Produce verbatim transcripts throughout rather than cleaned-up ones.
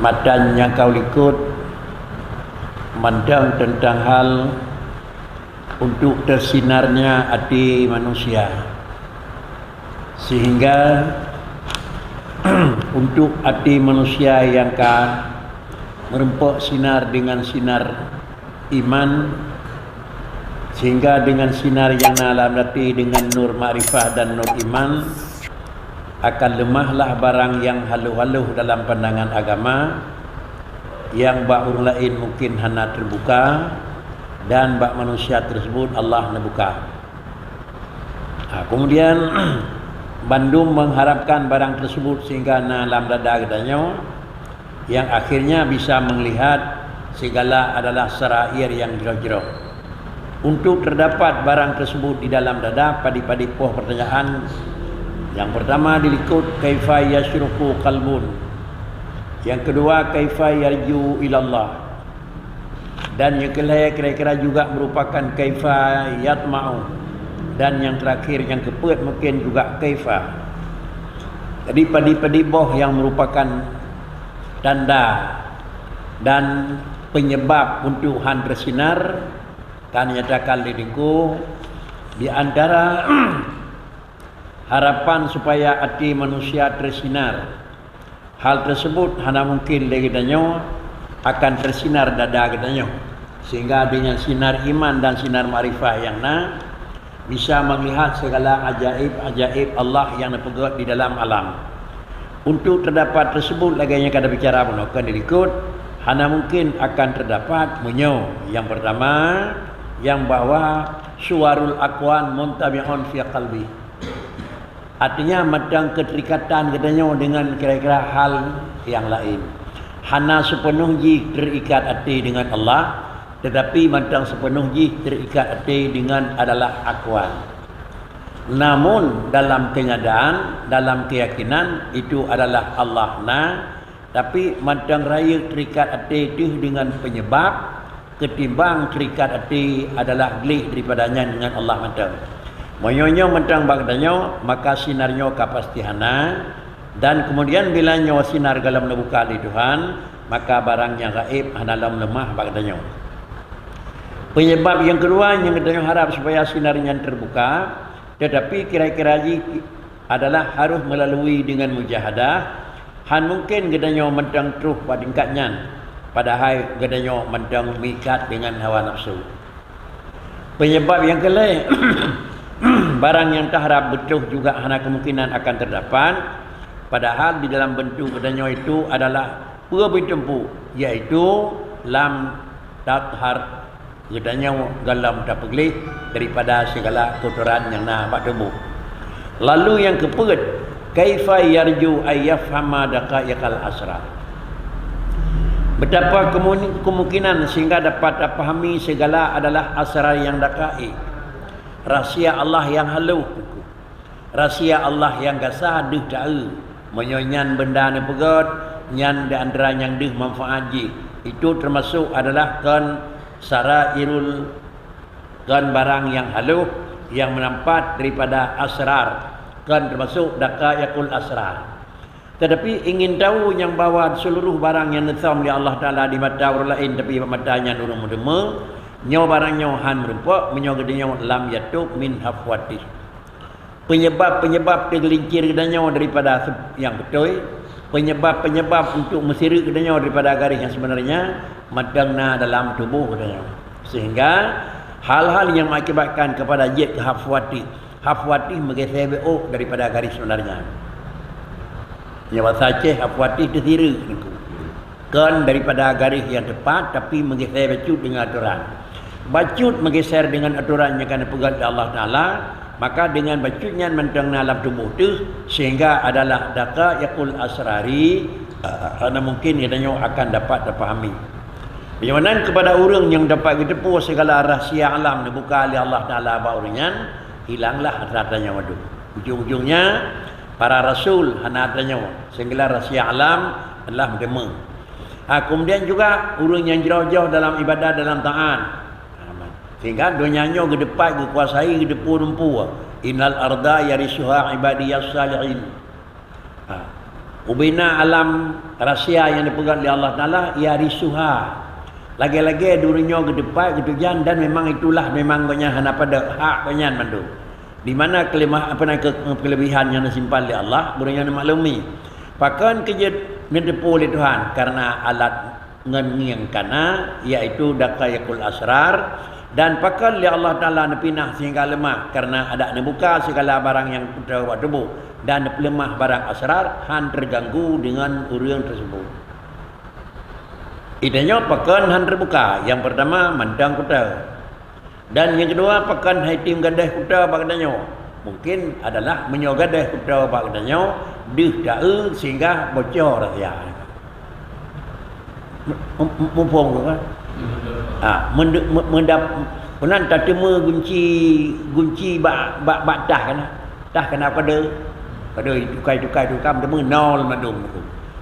Atan nyang ka likot mantong teuntang hal untuk teusinarnya até manusia, sehingga untuk até manusia nyang ka meureumpok sinar deungon sinar iman, sehingga deungon sinar nyang na lam até deungon nur makrifah dan nur iman, akan leumahlah barang nyang haloh-haloh dalam pandangan agama, nyang bak ureuëng laén mungkin hana teubuka, dan bak manusia teuseubut Allah neubuka. Ha, kemudian, bandum mengharapkan barang teuseubut sehingga na lam dada geutanyoe, nyang akhirnya bisa meulihat sigala adalah sarair nyang jroh-jroh. Untuk teudapat barang teuseubut di dalam dada, padub-padub poh peurtanyaan. Nyang peurtama dilikot, "Kaifa yasyruqu qalbun?" Nyang keudua, "Kaifa yarju ilallah?" Dan nyang keulhée kira-kira juga meurupakan, "Kaifa yatma'u?" Dan nyang teurakhir, nyang keupeuet mungken juga, "Kaifa?" Jadi, padub-padub boh nyang meurupakan tanda dan peunyebab untuk han teusinar ka neunyatakan lé Teungku, di antara harapan supaya até manusia teusinar. Hal teuseubut hana mungken lé geutanyoe akan teusinar dada geutanyoe, sehingga deungon sinar iman dan sinar makrifah nyang na, bisa meulihat sigala ajaéb-ajaéb Allah nyang neupeugét di dalam alam. Untuk teudapat teuseubut lagée nyang ka tabicara bunoe keu dilikot, hana mungken akan teudapat meunyoe, nyang peurtama, nyang bahwa suwarul akwan muntabi'un fi qalbi. Artinya, mantong keuteurikatan geutanyoe deungon kira-kira hal nyang laén. Hana seupeunoh jih teurikat até deungon Allah, teutapi mantong seupeunoh jih teurikat até deungon adalah akwan. Namun, dalam keunyataan, dalam keuyakinan, itu adalah Allah na, tapi mantong rayeuk teurikat até teuh deungon peunyebab, keutimbang teurikat até adalah gleh daripada nyan deungon Allah mantong. Meunyoe nyoe mantong bak geutanyoe, maka sinar nyoe ka pasti hana, dan keumudian bila nyoe sinar gohlom neubuka lé Tuhan, maka barang nyang gaéb hana lom leumah bak geutanyoe. Peunyebab nyang keudua nyang geutanyoe harab supaya sinar nyan teubuka, teutapi kira-kira jih adalah harôh meulalui deungon mujahadah, han mungken geutanyoe mantong troh bak tingkat nyan, padahai geutanyoe mantong meuikat deungon hawa nafsu. Peunyebab nyang keulhée, barang nyang taharab beutôi juga hana keumungkinan akan teudapat, padahal di dalam beuntuk geutanyoe itu adalah peue beuteumpu, yaitu lam tathar geutanyoe gohlom tapeugleh daripada sigala keutoran nyang na bak tuboh. Lalu nyang keupeuet, kaifa yarju ay yafhama daqaiqal asrar? Betapa keumuni-, keumungkinan sehingga dapat tapahami sigala adalah asrar nyang daqaiq, rahsia Allah nyang haloh, rahsia Allah nyang gasa deuh taeu. Meunyoe nyan beunda neupeugét, nyan di antara nyang deuh manfaat jih. Itu teumasok adalah kon sarairul, kon barang nyang haloh, nyang meunampat daripada asrar, kon teumasok daqaiqul asrar. Teutapi ingin tahu nyang bahwa seuluruh barang nyang neusom lé Allah Taala di mata ureuëng laén, tapi bak mata nyan ureuëng meuteumé, nyoe barang nyoe han meurumpok meunyoe geutanyoe lam yatub min hafwatih. Peunyebab-peunyebab teugeulincir geutanyoe daripada se-, nyang beutôi, peunyebab-peunyebab untuk meusireuk geutanyoe daripada garéh nyang seubeunarnya, mantong na dalam tuboh geutanyoe. Sehingga hal-hal nyang mengakibatkan kepada jeuet keu hafwatih, hafwatih meugeusée beuôk daripada garéh seubeunarnya. Nyoe basa Aceh hafwatih teusireuk, kon daripada garéh nyang teupat, tapi meugeusée bacut deungon atoran. Bacut meugeser deungon atoran nyang ka neupeugét lé Allah Taala, maka deungon bacut nyan mantong na lam tuboh teuh, sehingga adalah daqaiqul asrari, hana mungken geutanyoe akan dapat tapahami. Meunyoe nan kepada ureuëng nyang dapat geuteupeue sigala rahsia alam neubuka lé Allah Taala bak ureuëng nyan, hilanglah rasa nyawa tu. Ujong-ujongnya, para rasul hana atra nyoe, sehingga rahsia alam adalah meuteumé. Ha, kemudian juga ureuëng nyang jroh-jroh dalam ibadat, dalam taat. Sehingga donya nyoe geudeupat, geukuasai, geudeupu-dumpu. Innal arda yarisuha ibadiyas salihin. Ha. Ubena alam rahsia nyang dipeugét lé Allah Taala, ya risuha. Lagée-lagée di ureuëng nyoe geuteupat, geutujan, dan memang itulah memang gobnyan hana padub, hak gobnyan mandum. Di mana kelemah, apa na, ke-, kelebihan nyang disimpan lé Allah, ureuëng nyoe neumaklumi. Pakon keu jeuet neuteupeue lé Tuhan, karena alat ngon ngieng kana, yaitu daqaiqul asrar, dan pakon lé Allah Taala neupinah sehingga leumah, karena adak neubuka segala barang nyang kuta bak tuboh, dan neupeuleumah barang asrar han teuganggu deungon ureuëng teuseubut. Itanyoe pakon han teubuka? Nyang peurtama, mantong kuta. Dan nyang keudua, pakon hai tem gadôh kuta bak geutanyoe? Mungkin adalah meunyoe gadôh kuta bak geutanyoe, deuh ta-eu sehingga bocor rahsia. Mu-, mu-, muphom kan? Ha, mende-, me-, mendap-, meunan tateumé gunci, gunci bak, bak, bak tah kana. Tah kana kode. Kode tukai, tukai, tukai, meuteumé nol mandum.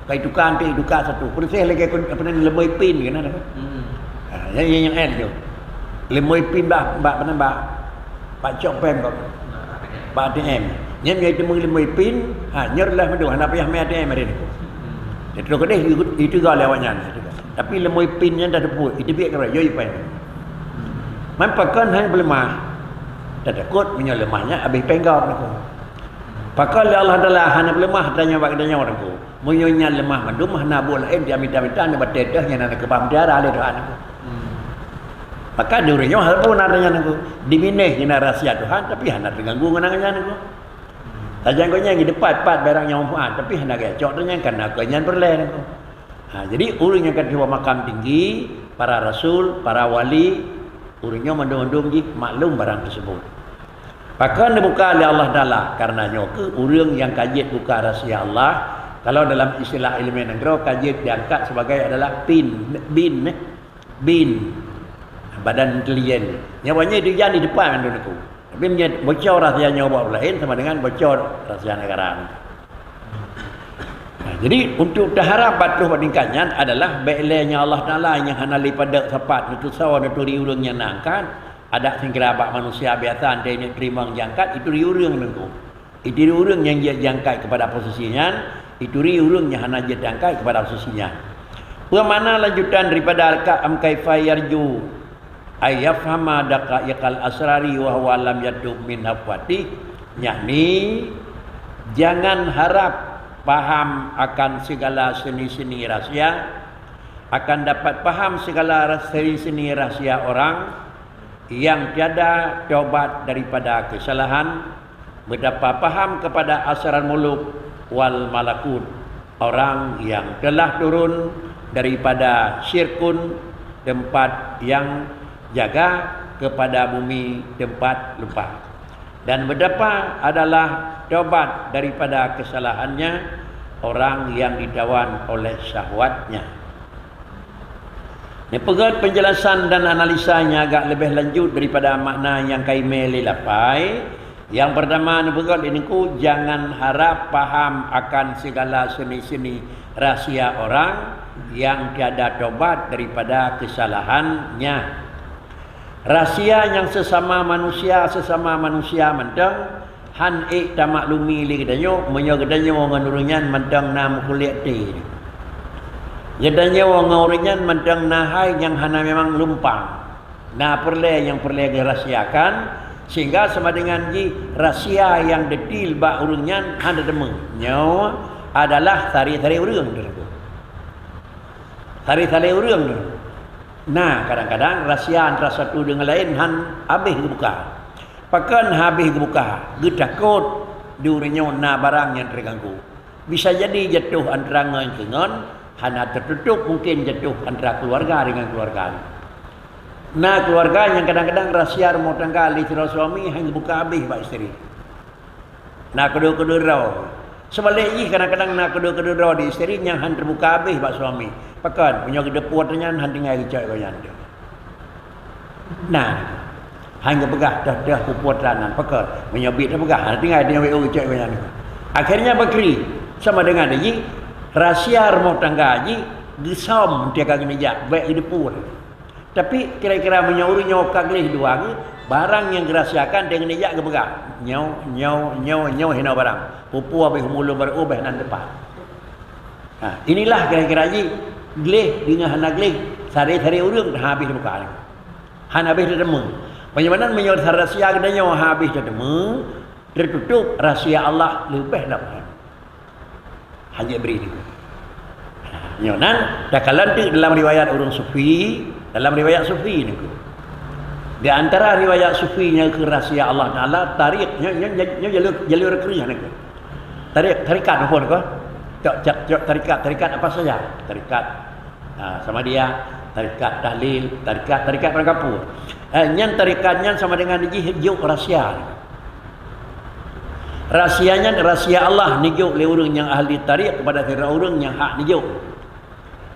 Kai tukang tu, tukang satu. Peureuséh lagée kon, apa nama, leumoi pin kan ada. Hmm. Ha, nyang, nyang, nyang N tu. Leumoi pin bah, bah, apa nama, bah, bah cok pem bah. Bah A T M. Nyan nyang itu leumoi pin, ha, nyer lah madu, hana payah mai A T M hari ni. Hmm. Jadi terus kedeh itu, itu gak lewat nyan. Tapi leumoi pin nyan dah tepuk, itu biak kira, yo ipai. Man pakon hana peuleumah. Dah takut meunyoe leumah nyan habis penggal aku. Pakon lé Allah Taala hana peuleumah tanyoe bak tanyoe aku. Meunyoe nyan leumah mandum, hana buet laén, dia mita-mita, hana batée teuh, nyan hana keubah mutiara lé Tuhan. Hmm. Maka di ureuëng nyoe hal pun ada nyan aku. Dimineh nyan rahsia Tuhan, tapi hana teuganggu ngon nyan aku. Sajan gobnyan di depan pat barang nyang manfaat, tapi hana gaya cok tu nyan, karena gobnyan peureulée aku. Ha, jadi ureuëng nyang ka tuha makam tinggi, para rasul, para wali, ureuëng nyoe mandum-mandum jih maklum barang tersebut. Pakon dibuka lé Allah Taala? Karena nyoe keuh ureuëng nyang ka jeuet buka rahsia Allah. Kalau dalam istilah ilmu nanggroe, ka jeuet diangkat sebagai adalah bin, bin, eh, bin, badan intelijen. Nyawanya itu jadi depan mandum aku. Tapi meunyoe bocor rahsia nyoe bak ureuëng laén sama dengan bocor rahsia negara. Nah, jadi untuk taharap bak troh bak tingkat nyan adalah bék lé nyan Allah Taala nyang hana lé padub sapat neuteusoe neuturi ureuëng nyang na angkat, adak singkira bak manusia biasa antée neuk teurimong jangkat, ituri ureuëng teungku. Ituri ureuëng nyang jeuet jangkat keupada posisi nyan, ituri ureuëng nyang hana jeuet jangkat keupada posisi nyan. Peue makna lanjutan daripada al-Ka'am kaifa yarju ay yafhama daqaiqal asrari wa huwa lam yatub min hafwatih, yakni jangan harap paham akan segala seni-seni rahsia, akan dapat paham segala seni-seni rahsia orang yang tiada taubat daripada kesalahan, betapa paham kepada asrar muluk wal malakut, orang yang telah turun daripada syirkun, tempat yang jaga, kepada bumi, tempat lupa. Dan betapa adalah taubat daripada kesalahannya orang yang ditawan oleh syahwatnya. Neupeugét penjelasan dan analisanya agak leubeh lanjut daripada makna nyang ka imé lé lapai. Nyang peurtama neupeugét lé teungku, jangan harap paham akan segala seni-seni rahsia orang yang tiada tobat daripada kesalahannya. Rahsia nyang sesama manusia, sesama manusia mantong, han ék tamaklumi lé geutanyoe, meunyoe geutanyoe ngon ureuëng nyan mantong na meukulét até. Geutanyoe ngon ureuëng nyan mantong na hai nyang hana memang lumpang. Na peureulée nyang peureulée geurahsiakan, sehingga sama dengan jih rahsia nyang detail bak ureuëng nyan hana teumé. Nyoe adalah sari-sari ureuëng teungku. Sari-sari ureuëng teungku. Nah, kadang-kadang rahsia antara satu dengan lain han habéh geubuka. Pakon habéh geubuka? Geutakot di ureuëng nyoe na barang nyang teuganggu. Bisa jadi jatuh antara ngon keu ngon, hana teututup mungkin jatuh antara keuluwarga dengan keuluwarga. Na keuluwarga nyang kadang-kadang rahsia rumoh tangga lé sidroe suami han geubuka habéh bak isteri. Na keudua-keudua droe. Seubalek jih kadang-kadang na keudua-keudua droe di isteri nyang han teubuka habéh bak suami. Pakon? Meunyoe geuteupeue nyan han tinggai geucok gobnyan. Nah, han geupeugah toh-toh peue-peue teuranan. Pakon? Meunyoe biet teupeugah, han tinggai geucok gobnyan. Akhirnya bakri sama dengan jih rahsia rumoh tangga jih geusöm tiaka geuneujak bék geuteupeue. Tapi kira-kira meunyoe ureuëng nyoe ka gleh dua geuh, barang nyang geurahsiakan deungon jak geupeugah, "Nyoe, nyoe, nyoe, nyoe hinoe barang. Peue-peue habéh umulon barô ubeh nan depan." Ha, inilah kira-kira jih gleh deungon hana gleh, sare-sare ureuëng hana habéh teubuka. Hana habéh teuteumé. Meunyoe meunan meunyoe rahsia geutanyoe hana habéh teuteumé, teututôp rahsia Allah leubeh dalam. Hana bri nyoe. Nyoe nan takalon teuk dalam riwayat ureuëng sufi, dalam riwayat sufi nyoe. Di antara riwayat sufi nyang keu rahsia Allah Taala, tarik nyoe, nyoe, nyoe, nyoe jalur, jalur keureuh nyoe. Tarik, tarikat apa nyoe? Cok, cok, cok tarikat, tarikat apa saja? Tarikat, ha, Samadiyah, tarikat tahlil, tarikat, tarikat Rangkapur. Eh, nyan tarikat nyan sama dengan jih jok rahsia. Rahsia nyan rahsia Allah neujok lé ureuëng nyang ahli tarik kepada sidroe ureuëng nyang hak neujok.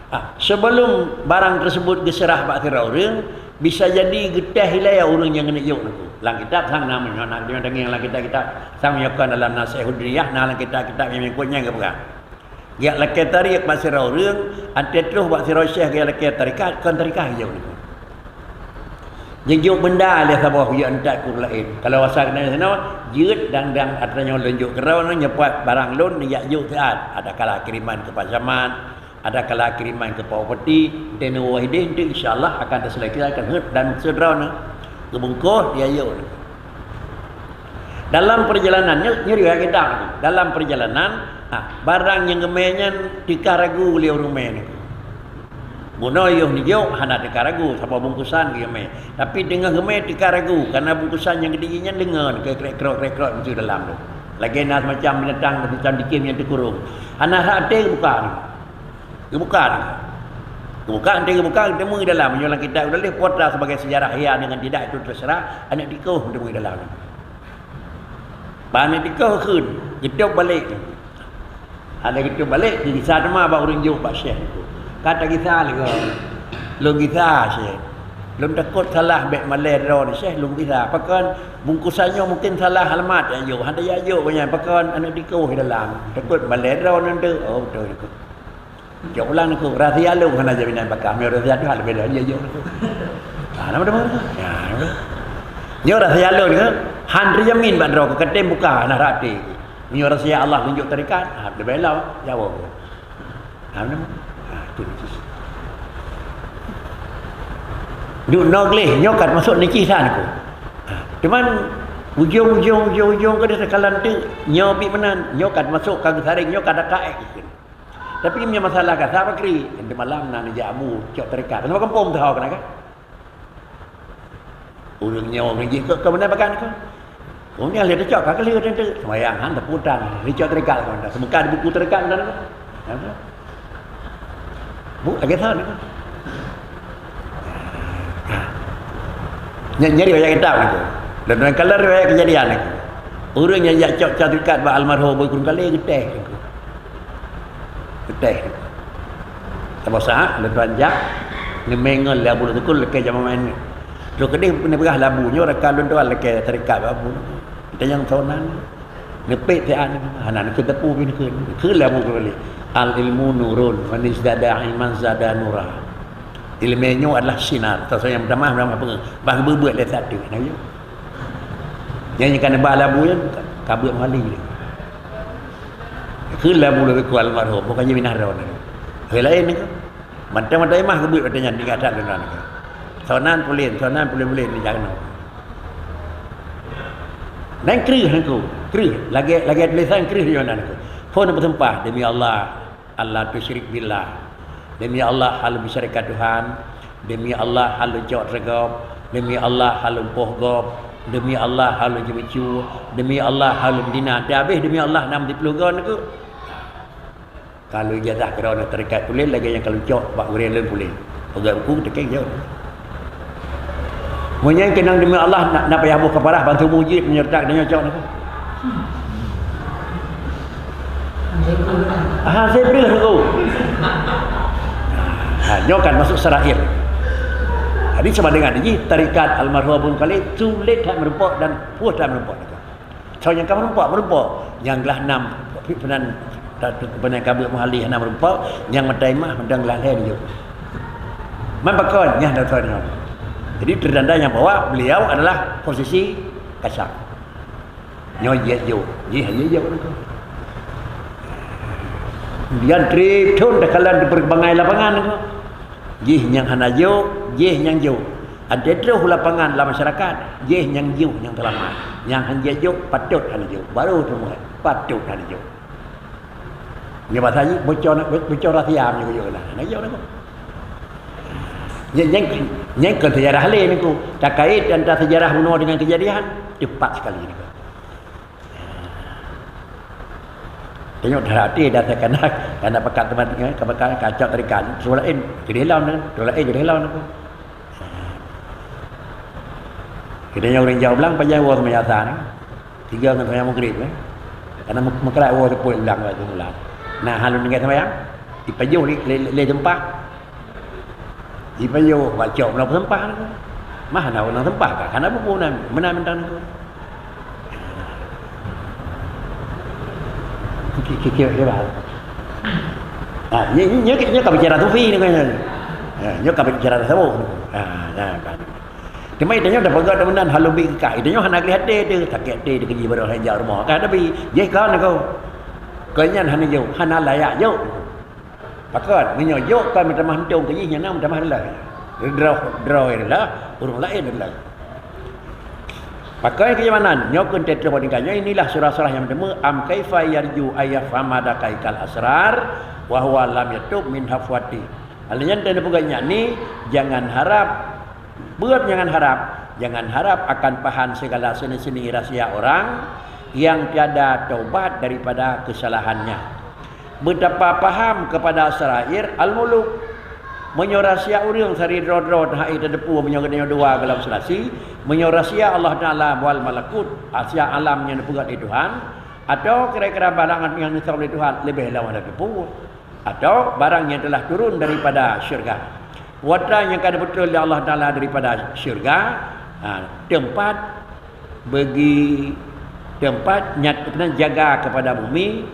Ah, sebelum barang tersebut geuseurah bak sidroe ureuëng, bisa jadi geuteh ilée ureuëng nyang keuneuk jok nyoe. Lam kitab sang na meunyoe na deungoe lam kitab-kitab, sang meunyoe kon dalam Nasihud Diriyah, na lam kitab-kitab nyang meuikot nyan geupeugah. Geujak lakée tarik bak sidroe ureuëng, até troh bak sidroe syekh geujak lakée tarikat, kon tarikat jok nyoe. Jijok benda lé saboh jeuet ntat keu ureuëng laén. Kalau basa keunan sinoe, jeuet dang-dang atra nyoe lôn jok keudroe nyoe, nyoe pat barang lôn neujak jok siat. Ada kala kiriman keu Pak Camat, ada kala kiriman keu Pak Bupati, dan wahidin tu insya Allah akan terselesaikan hut dan seudroe nyoe. Geubungkôh dia jok. Dalam perjalanan, nyoe, nyoe riwayat kitab. Dalam perjalanan, ha, barang nyang geumé nyan teuka ragu lé ureuëng mé nyoe. Bunoe yoh neujok hana teuka ragu, saboh bungkusan geumé. Tapi teungoh geumé teuka ragu, karena bungkusan nyang geude jih nyan deungon, krek-krok, krek-krok, meunyoe dalam tu. Lagée na semacam binatang, semacam dikim nyang teukurong. Hana rhah até geubuka nyoe. Geubuka nyoe. Geubuka, até geubuka, teumé dalam. Meunyoe lam kitab tuléh, pota sebagai sejarah ya dengan tidak itu terserah, aneuk tikoh teumé dalam. Bak aneuk tikoh kheun, geutôb balek. Ada geutôb balek, geugisa teuma bak ureuëng jok bak syekh nyoe. Ka tagisa lé goe. Lôn gisa syekh. Lôn takot salah bék malée droe nyoe syekh, lôn gisa. Pakon bungkusan nyoe mungkin salah alamat jak jok. Hana jak jok nyan, pakon aneuk tikoh di dalam. Takot malée droe nyoe tu. Oh, beutôi takot. Jok ulang nyoe, rahsia lôn hana jaminan bakah. Meunyoe rahsia Tuhan leubeh dah, ya, ya. Ha, nama teman? Ya, nama? Nyoe rahsia lôn ke, han teujamin bak droe, keu katem buka, hana rhah até. Meunyoe rahsia Allah tunjuk tarikat, ha, leubeh lom, jaweueb. Ha, nama? Ha, tu. Duek noe gleh, nyoe ka masuk nijih san ku. Ha, cuman, ujong-ujong, ujong-ujong ka diseukala teuk, nyoe bit meunan, nyoe ka masuk, ka geusaréng, nyoe ka daka ék. Tapi meunyoe masalah kasa pakri, di malam na neujak abu cok tarikat. Sama kampung meutuha keunan kan? Ureuëng nyoe ureuëng jih keu, keu meunan pakan keu. Ureuëng nyoe lé teucok ka keu lheueh teunteu. Seumayang han teuputan, lé cok tarikat keu meunan. Seumeuka di buku tarikat meunan kan? Bu, lagée sana kan? Nyan, nyan riwayat kitab nyoe. Dan, dan kalau riwayat kejadian nyoe. Ureuëng nyang jak cok sertifikat bak almarhum Abu Gurun Kale geutéh. Geutéh. Saboh saat, lôn tuan jak, neumé ngon lé Abu Lôn Teungku lakée jameun maén. Trok keudeh neupeugah lé Abu nyoe rakan lôn tuan lakée sertifikat bak Abu. Tanyong soe nan. Neupék siat nyoe, hana neukheun teupeu pih neukheun. Kheun lé Abu Gurun Kale. Al-ilmu nurun, man izdada ilman zada nura. Ileumé nyoe adalah sinar. Tasawuf nyang meutamah, meutamah peue? Bah geubeuet-beuet lé satu. Nah, ya. Nyang ka neuba labu nyan, ka beuet meuhali. Keu labu lagée ku almarhum, bukan je minah droe. Hei laén ni. Mantong-mantong mah geubeuet watée nyan tinggai that deungon. Sonan pulen, sonan pulen-pulen ni jangan. Dan kreueh nangku, kreueh. Lagée, lagée tulisan kreueh di mana nangku. Phon beuseumpah, demi Allah. Allah tusyrik billah. Demi Allah, hana lôn syirikkan Tuhan. Demi Allah, hana lôn cok teugob. Demi Allah, hana lôn poh gob. Demi Allah, hana lôn jimeucue. Demi Allah, hana lôn dina. Teuhabéh demi Allah, nam di ploh gon nangku. Ka lôn ijazah keudroe nyoe tarikat pulen lagée nyang ka lôn cok bak gurée lôn pulen. Peugah buku teukéng jaweueb. Meunyoe keunong demi Allah, na, na payah boh kafarah bantu mujib meunyeureutak donya cok nyoe. Ha, saya beri aku. Ha, nyoe kan masuk sarair. Jadi sama dengan ini, tarikat almarhum Abdul Khalid sulit that meureumpok dan puih that meureumpok. Soe nyang ka meureumpok, meureumpok. Nyang glah nam, peunan, peunan ka beuet meuhali hana meureumpok, nyang meutai mah, meutai glah lhée nyoe. Man pakon, nyang dah soe nyoe. Jadi, tertanda nyang bahwa beliau adalah posisi kasar. Nyoe jih jok, jih, jih jok. Kemudian trép thon takalon di perkembangan lapangan tu. Jih nyang hana jok, jih nyang jok. Ada troh lapangan lam masyarakat, jih nyang jok nyang teulamat. Nyang hana jok, patut hana jok. Baru teumuai, patut hana jok. Nyoe bahasa jih, bocor, bocor rahsia nyoe jok lah. Hana jok lah. Nyang, nyang, nyang kon sejarah lain niku. Takait antara sejarah bunoe dengan kejadian, tepat sekali niku. Tengok dah hati dah terkena, karena pekat teman, eh, kepekat kacau terikat. Suruh lain, jadi hilang dengan, suruh lain jadi hilang dengan. Kita yang orang jauh bilang, payah wah semayang asar, eh. Tiga dengan semayang maghrib, eh. Karena mengkerak wah sepuluh bilang, wah sepuluh bilang. Nah, halun dengan semayang, dipajoh le, le, le tempah. Jipajoh bacok meunang peuseumpah nangku. Mah na ureueng seumpah ka, hana bubu nan, meunan mantong nangku. Ki-, ki-, ki-, ki-, ha, nyoe, nyoe, nyoe, nyoe ka bicara sufi nangku nyoe. Ha, nyoe ka bicara tasawuf nangku. Ha, nah, kan. Cuma itu nyoe dah peugah dah meunan hal lubik kah. Itu nyoe hana gleh até tu, sakét até tu keujih baroe hai jak rumoh. Kan tapi, jih kan nangku. Keu nyan hana jok, hana layak jok. Pakon, meunyoe jok kon meutamah untông keu jih, nyan na meutamah leuh. Droe, droe leuh, ureueng laén leuh. Pakon keu nyang meunan, nyoe keuh teutroh bak tingkat nyoe, inilah surah-surah nyang meuteumé, am kaifa yarju ayyafhama daqaiqal asrar, wa huwa lam yatub min hafwati. Hal nyan teupeugah nyan ni, jangan harap Buet jangan harap, jangan harap akan paham segala seni-seni rahsia orang yang tiada taubat daripada kesalahannya. Betapa paham kepada sarair al-muluk. Meunyoe rahsia ureueng sari droe-droe teuhai teudepu meunyoe geutanyoe dua golom seulasi, meunyoe rahsia Allah Taala wal malakut, rahsia alam nyang neupeugah lé Tuhan, atau kira-kira barang nyang neusoe lé Tuhan leubeh lom ada teupeue. Atau barang yang telah turun daripada syurga. Watée nyang ka dipeutron lé Allah Taala daripada syurga, ha, teumpat bagi, teumpat nyat-, jaga kepada bumi,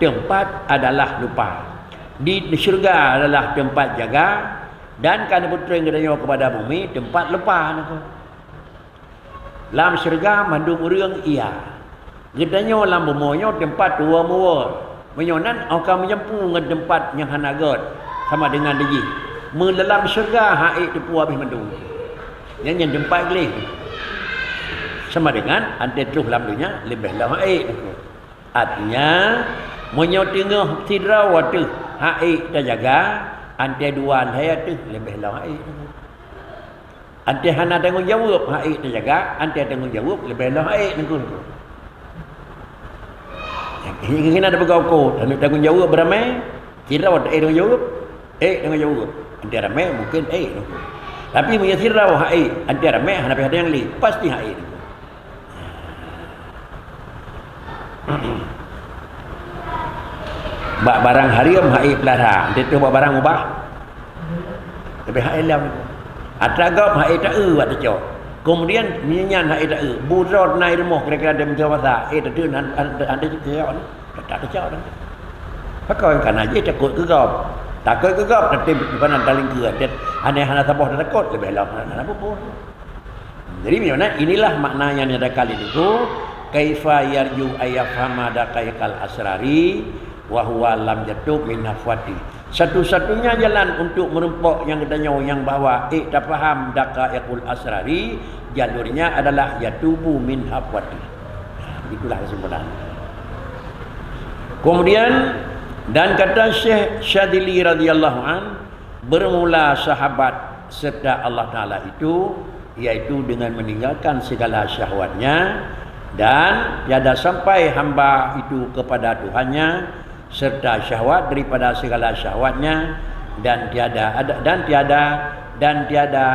teumpat adalah lupa. Di syurga adalah teumpat jaga, dan ka dipeutron geutanyoe kepada bumi, teumpat lupa nangku. Lam syeuruga mandum ureuëng iya. Geutanyoe lam bumoe nyoe teumpat tuwoe muwoe. Meunyoe nan, óh ka meujampu ngon teumpat nyang hana gét, sama deungon dijih. Meulalam syeuruga ha'ék teupeu habéh mandum. Nyan, nyan teumpat gleh. Sama deungon, anté troh lam donya, leubeh lom ha'ék. Artinya, meunyoe teungoh sidroe ateueh ha'ék tajaga, anté dua lhée ateueh leubeh lom ha'ék. Anté hana tanggong jaweueb ha'ék tajaga, anté tanggong jaweueb leubeh lom ha'ék nangku. Hina tapeugah uko, tanggong jaweueb ramé, sidroe ék tanggong jaweueb, ék tanggong jaweueb. Anté ramé mungken ék nangku. Tapi meunyoe sidroe ha'ék, anté ramé hana payah nyang lé, pasti ha'ék nangku. Bak barang hareuem ha'ék peulara, anté teuh bak barang mubah. Leubeh ha'ék lom. Atra gob ha'ék taeu bak teucok. Kemudian, meunyan ha'ék taeu, bu droe na i rumoh kira-kira dem teuh basa, ék tateun han, han, han teucok ni. Teutap teucok ni. Pakon kana jih takot keu gob. Takot keu gob, tatem sipanan talingkeue, anté hana, hana saboh tatakot, leubeh lom hana, hana peue-peue. Jadi, meunyoe na, inilah makna nyang nyatakan itu, kaifa yarju ayyafhama daqaiqal asrari, wa huwa lam yatub min hafwati. Satu-satunya jalan untuk meurumpok nyang geutanyoe nyang bahwa ék tapaham daqaiqul asrari, jalurnya adalah yatubu min hafwati. Itulah kesimpulan. Kemudian, dan kata Syekh Syadzili radhiyallahu an, bermula sahabat serta Allah Taala itu, yaitu dengan meninggalkan segala syahwatnya, dan tiada sampai hamba itu kepada Tuhannya, serta syahwat daripada segala syahwatnya, dan tiada ada, dan tiada, dan tiada,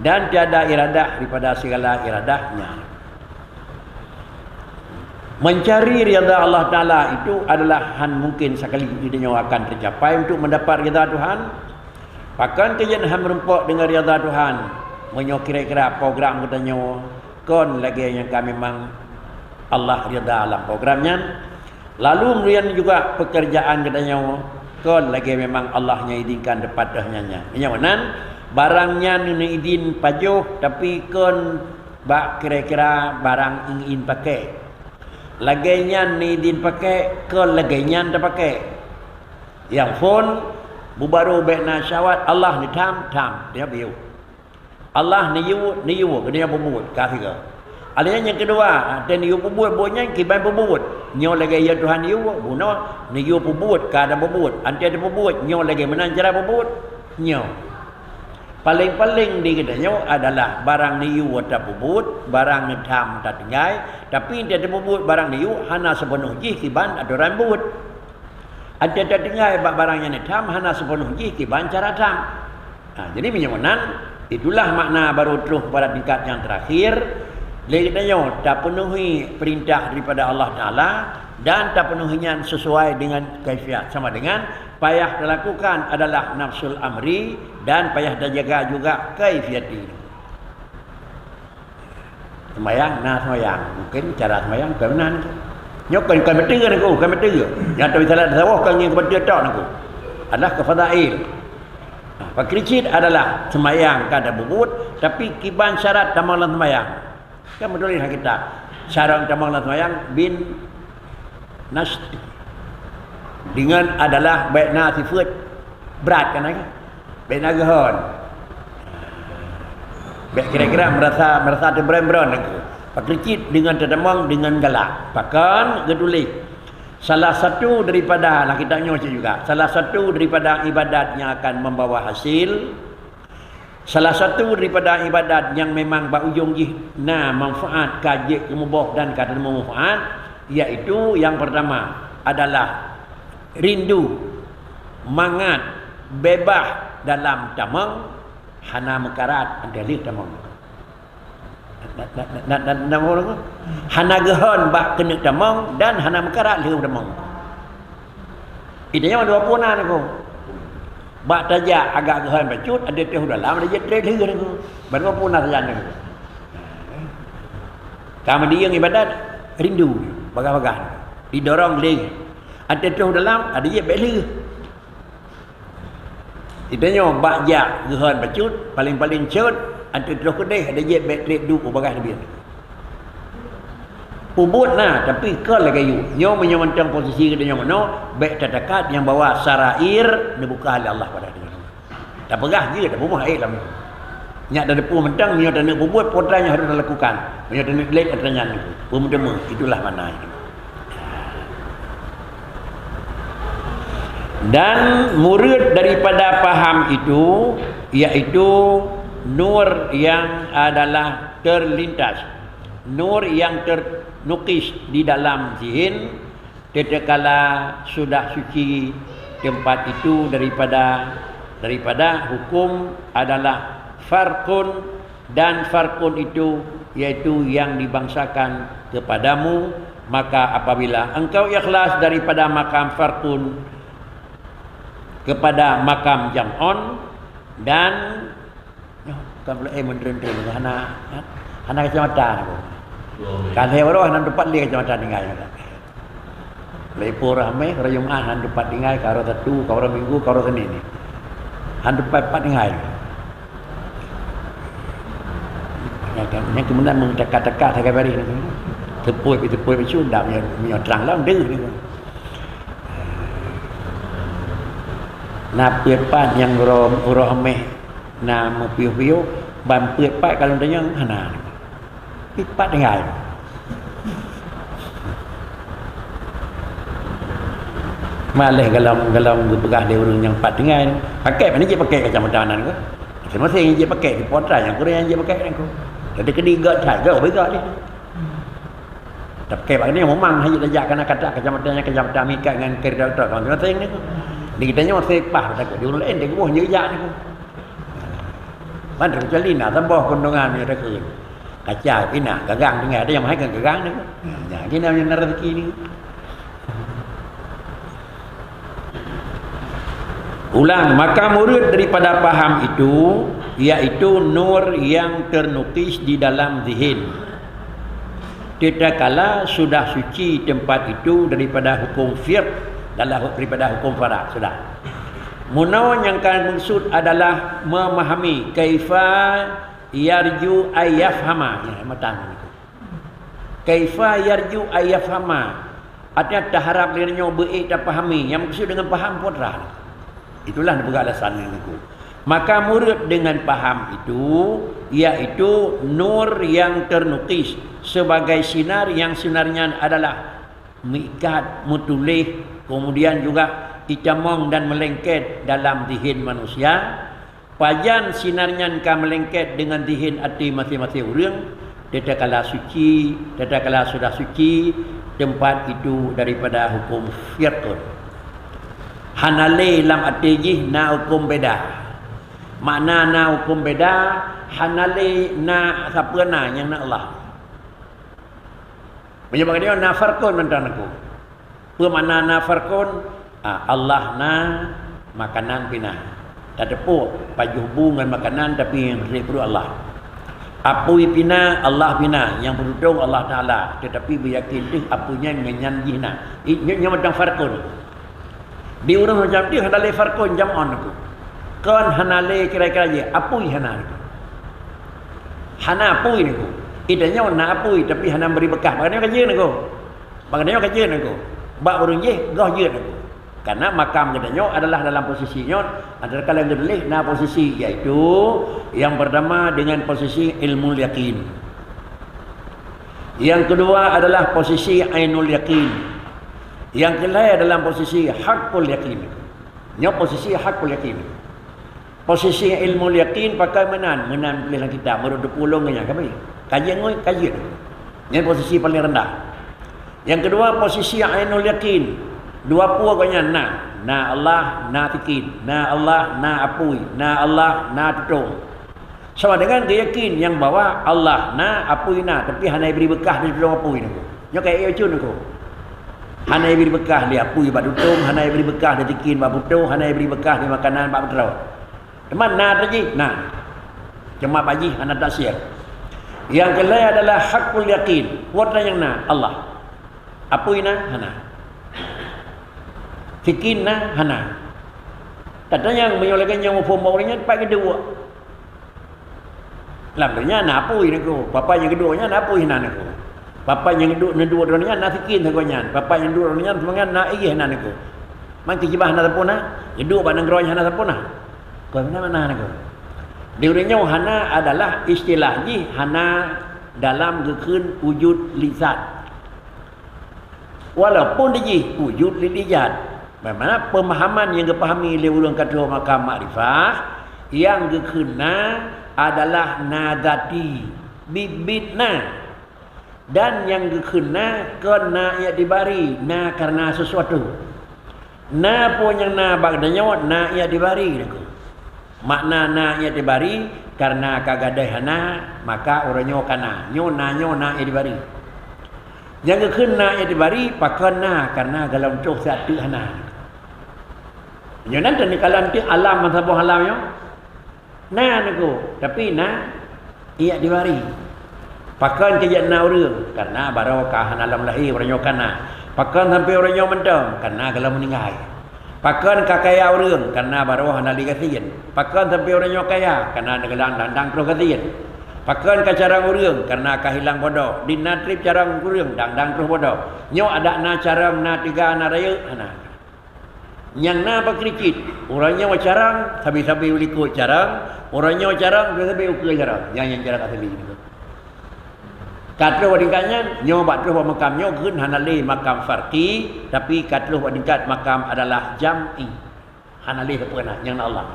dan tiada iradah daripada segala iradahnya. Mencari ridha Allah Taala itu adalah han mungkin sakali di dunia akan tercapai untuk mendapat ridha Tuhan. Pakon keu jeuet han meurumpok deungon ridha Tuhan, meunyoe kira-kira program geutanyoe kon lagée nyang ka memang Allah ridha lam program nyan, lalu kemudian juga pekerjaan geutanyoe kon lagée memang Allah nyang idinkan teupat teuh nyan nyan. Meunyoe meunan, barang nyan neuidin pajoh, tapi kon bak kira-kira barang ingin pakai. Lagée nyan neuidin pakék, kon lagée nyan tapakék. Nyang phon, bubaroe bék na syahwat, Allah neutham, tham, dia biu. Allah neuyue, neuyue, keuneuk peubuet, ka sigoe. Ada nyang keudua, watée neuyue peubuet buet nyan kiban peubuet. Nyoe lagée ya Tuhan yue, bunoe, neuyue peubuet, ka dan peubuet. Watée teupeubuet, nyoe lagée meunan cara peubuet. Nyoe. Paleng-paleng di geutanyoe adalah barang neuyue tapeubuet, barang neutham tatinggai, tapi watée teupeubuet barang neuyue hana sipeunoh jih kiban atoran buet. Watée tatinggai bak barang nyang neutham hana sipeunoh jih kiban cara tham. Ha, jadi meunyoe meunan, itulah makna baru troh pada tingkat nyang terakhir. Lé geutanyoe tapeunuhi peurintah daripada Allah Taala dan tapeunuhi nyan sesuai dengan kaifiat, sama dengan payah talakukan adalah nafsul amri dan payah tajaga juga kaifiat diri. Seumayang, na seumayang. Mungkin cara seumayang bukan meunan. Nyoe kon, kon beutôi Teungku, kon beutôi. Nyang tabi salah tasawuf kon ngieng beutôi tok Teungku. Adalah keu fadail. Nah, pakri cit adalah seumayang ka tapeubuet, tapi kiban syarat tamong lam seumayang. Kan beutôi hak kita. Syarat tamong lam seumayang bin nas. Dengan adalah bék na sifeuet brat kan lagée. Bék na geuhon. Bék kira-kira merasa, merasa teubron-bron Teungku. Pakri cit dengan teutamong dengan galak. Pakon geutuléh. Salah satu daripada, lah kita nyoe cit juga. Salah satu daripada ibadat yang akan membawa hasil, salah satu daripada ibadat yang memang bak ujong jih na manfaat, ka jeuet keu muboh dan ka teumeu manfaat, yaitu yang pertama adalah rindu, mangat, bebas dalam tamong, hana meukarat, hana lheueh tamong. Na, na, na, na, na, na, hana geuhon bak keuneuk tamong dan hana meukarat lheueh tamong. Itu nyan dua puna Teungku. Bak tajak agak geuhon bacut, ada teuh dalam, ada jeuet treb lheueh Teungku. Ban dua puna sajan Teungku. Ka meudiyeueng ibadat, rindu, bagah-bagah. Didorong lé. Ada teuh dalam, ada jeuet bék lheueh. Geutanyoe bak jak geuhon bacut, paléng-paléng cot, ateueh troh keudeh, ada jeuet bék treb duek u bagaih teubiet. Peubuet na, tapi kon lagée yue. Nyoe meunyoe mantong posisi geutanyoe meunoe, bék tatakat nyang bahwa sarair neubuka lé Allah pada geutanyoe. Tapeugah jeuet, tapeumeu'ah ék lam. Nyak tateupeue mantong, meunyoe taneuk peubuet, peue nyang harôh talakukan. Meunyoe taneuk gleh, atra nyan. Peue meuteumé, itulah makna nyan. Dan murid daripada paham itu, yaitu nur yang adalah terlintas, nur yang ternukis di dalam zihin, tatkala sudah suci tempat itu daripada, daripada hukum adalah farqun, dan farqun itu yaitu yang dibangsakan kepadamu, maka apabila engkau ikhlas daripada makam farqun kepada makam jam'un, dan nyoe, kan pula, eh, menteri-menteri ni hana, hana kacamata ni. Kan saya baru hana tempat lé kacamata tinggai. Leupah ramé, hari Jumaat han teumpat tinggai, ka uroe Sabtu, ka uroe Minggu, ka uroe Senin ni. Han teumpat-teumpat tinggai. Nyan kan, nyan keumeunang meutaka-taka sagai baréh ni. Teupôi, teupôi bisu, ndak meunyoe, meunyoe trang lom deuh ni. Na peuet pat nyang uroe, uroe Hamèh na meupiôh-piôh, ban peuet pat kalon tanyoe hana. Pih pat tinggai. Maléh galom, galom geupeugah lé ureueng nyang pat tinggai. Pakai, mana jeuet pakai kacamata nan ke? Masing-masing jeuet pakai, di putra nyang kurang nyang jeuet pakai nan ku. Jadi keu di gak that, gak beu gak dia. Tapi pakai bak ni memang hanya tajak kana kata kacamata nyang kacamata mikat ngan kerja doktor, masing-masing ni. Di kita nyoe sepah takut di ureueng lain, di geuboh nyejak ni. Ban kecuali na saboh keuntungan nyang takheun. Kaca pih na gagang tinggai, ada nyang mahai kan gagang ni. Nah, kena nyang na rezeki ni. Ulang, maka murid daripada paham itu, yaitu nur yang ternukis di dalam zihin. Tatkala sudah suci tempat itu daripada hukum firq, dalam hu-, daripada hukum farak, sudah. Meunoe nyang ka maksud adalah memahami kaifa yarju ay yafhama. Ya, matan itu. Kaifa yarju ayyafhama. Artinya, taharap lé nyoe beuék tapahami. Nyang meukeusud deungon paham peue treuk. Itulah neupeugah alasan nyan niko. Maka murid dengan paham itu, yaitu nur yang terlukis sebagai sinar yang sinar nyan adalah meuikat, meutuléh, kemudian juga itamong dan melengket dalam zihin manusia. Pajan sinar nyan ka meulengket deungon zihin até maséng-maséng ureuëng, tatkala suci, tatkala sudah suci, teumpat itu daripada huköm farqun. Hana lé lam até jih na huköm beda. Makna na huköm beda, hana lé na sapeue na nyang na Allah. Meunyoe bak nyoe na farqun mantong niko. Peue makna na farqun? Ah, Allah na, makanan pih na. Tateupeue pajoh bu ngon makanan, tapi nyang rhot peuruet Allah. Apui pih na, Allah pih na, nyang peututong Allah Taala, tetapi beuyakin teuh apui nyan ngon nyan jih na. I, nyoe, nyoe mantong farqun. Di ureuëng macam tu hana lé farqun jam'on niko. Kon hana lé kira-kira jih, apui hana niko. Hana apui niko. Ita nyoe na apui, tapi hana bri beukah. Bak nyoe ka jeuet niko. Bak nyoe ka jeuet niko. Bak ureuëng jih goh jeuet niko. Karena makam geutanyoe adalah dalam posisi nyoe, antara kalian geutuléh na posisi, yaitu yang pertama dengan posisi ilmu yakin. Yang kedua adalah posisi ainul yakin. Yang kelhée adalah posisi hakul yakin. Nyoe posisi hakul yakin. Posisi ilmu yakin pakai meunan, meunan tuléh lam kitab, meureudu pulung nyan kami. Kajian ngui, kajian. Nyan posisi paling rendah. Yang kedua, posisi ainul yakin. Dua pue gobnyan na. Na Allah, na tikin. Na Allah, na apui. Na Allah, na tutong. Sama dengan geuyakin nyang bahwa Allah na, apui na, tapi hana ibri beukah di tutong apui niko. Nyoe kaya ié ucun niko. Hana ibri beukah di apui bak tutong, hana ibri beukah di tikin bak butong, hana ibri beukah di makanan bak putroe. Teuma na teuh jih, na. Cuma bak jih hana taksir. Yang kelhée adalah hakul yakin. Kuat nyang na, Allah. Apui na, hana. Tikin na, hana. Tatanyong meunyoe lagée nyoe muphom bak ureuëng nyan, pat geuduek. Lam donya na apui niko, papa nyang geuduek nyan na apui hana niko. Papa nyang geuduek neuduek droe nyan na tikin sagoe nyan, papa nyang duek droe nyan seumangén na ié hana niko. Man keujibah hana sampurna, geuduek bak nanggroe hana sampurna. Kon na mana niko. Di ureuëng nyoe hana adalah istilah jih hana dalam geukheun wujud lizat. Walaupun di jih wujud lil ijad, makna pemahaman nyang geupahami lé ureuëng ka troh makam makrifah, nyang geukheun na adalah na zati, biet-biet na. Dan nyang geukheun na kon na iktibari, na kareuna sesuatu. Na peue nyang na bak geutanyoe na iktibari niko. Makna na iktibari, kareuna ka gadôh hana, maka uroe nyoe ka na. Nyoe na, nyoe na iktibari. Nyang geukheun na iktibari, pakon na, kareuna gohlom troh siat teuk hana. Nyoe nan teuh neukalon teuk alam masa boh alam nyoe. Na niko, tapi na iktibari. Pakon keu jeuet na ureuëng? Kareuna baroe ka hana lom lahé uroe nyoe ka na. Pakon sampoe uroe nyoe mantong? Kareuna gohlom meuninggai. Pakon ka kaya ureuëng? Kareuna baroe hana lé gasien. Pakon sampoe uroe nyoe kaya? Kareuna neugeudang dang-dang troh gasien. Pakon ka carông ureuëng? Kareuna ka hilang bodoh. Di na treb carông ureuëng dang-dang troh bodoh. Nyoe adak na carông, na teuga, na rayeuk, hana. Nyang na pakri cit, uroe nyoe carông, sabe-sabe u likot carông, uroe nyoe carông, sabe-sabe u keue carông. Nyan nyang carông asli. Ka troh bak tingkat nyan, nyoe bak troh bak makam nyoe geukheun hana lé makam farqi, tapi ka troh bak tingkat makam adalah jam'i. Hana lé sapeue na, nyang na Allah.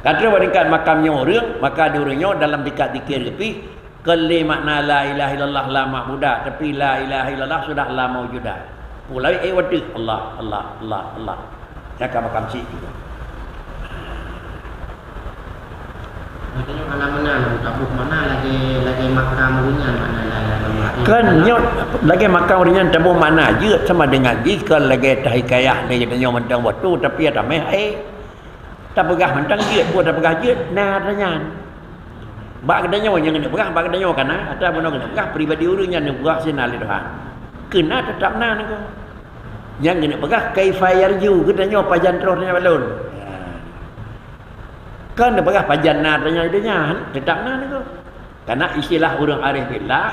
Ka troh bak tingkat makam nyoe ureuëng, maka di ureuëng nyoe dalam tingkat zikir geuh pih, kon lé makna la ilaha illallah la ma'buda, tapi la ilaha illallah sudah la maujuda. Pulai eh wateuh Allah, Allah, Allah, Allah. Nyang ka makam cit juga. Maknanya hana meunan taboh makna lagée, lagée makam ureuëng nyan makna la ilaha illallah. Kan nyoe lagée makam ureuëng nyan taboh makna jeuet sama dengan jih kon lagée tahikayah lé geutanyoe mantong boh tu, tapi ya tameh ai. Tapeugah mantong jeuet, buet tapeugah jeuet, na ata nyan. Bak geutanyoe nyang keuneuk peugah, bak geutanyoe ka na, ata bunoe keuneuk peugah, pribadi ureuëng nyan neupeugah sinan lé Tuhan. Keu na teutap na niko. Nyang keuneuk peugah, kaifa yarju, geutanyoe pajan troh tanyoe balon. Kon neupeugah pajan na ata nyan di donya, teutap na niko. Karena istilah ureuëng arif billah,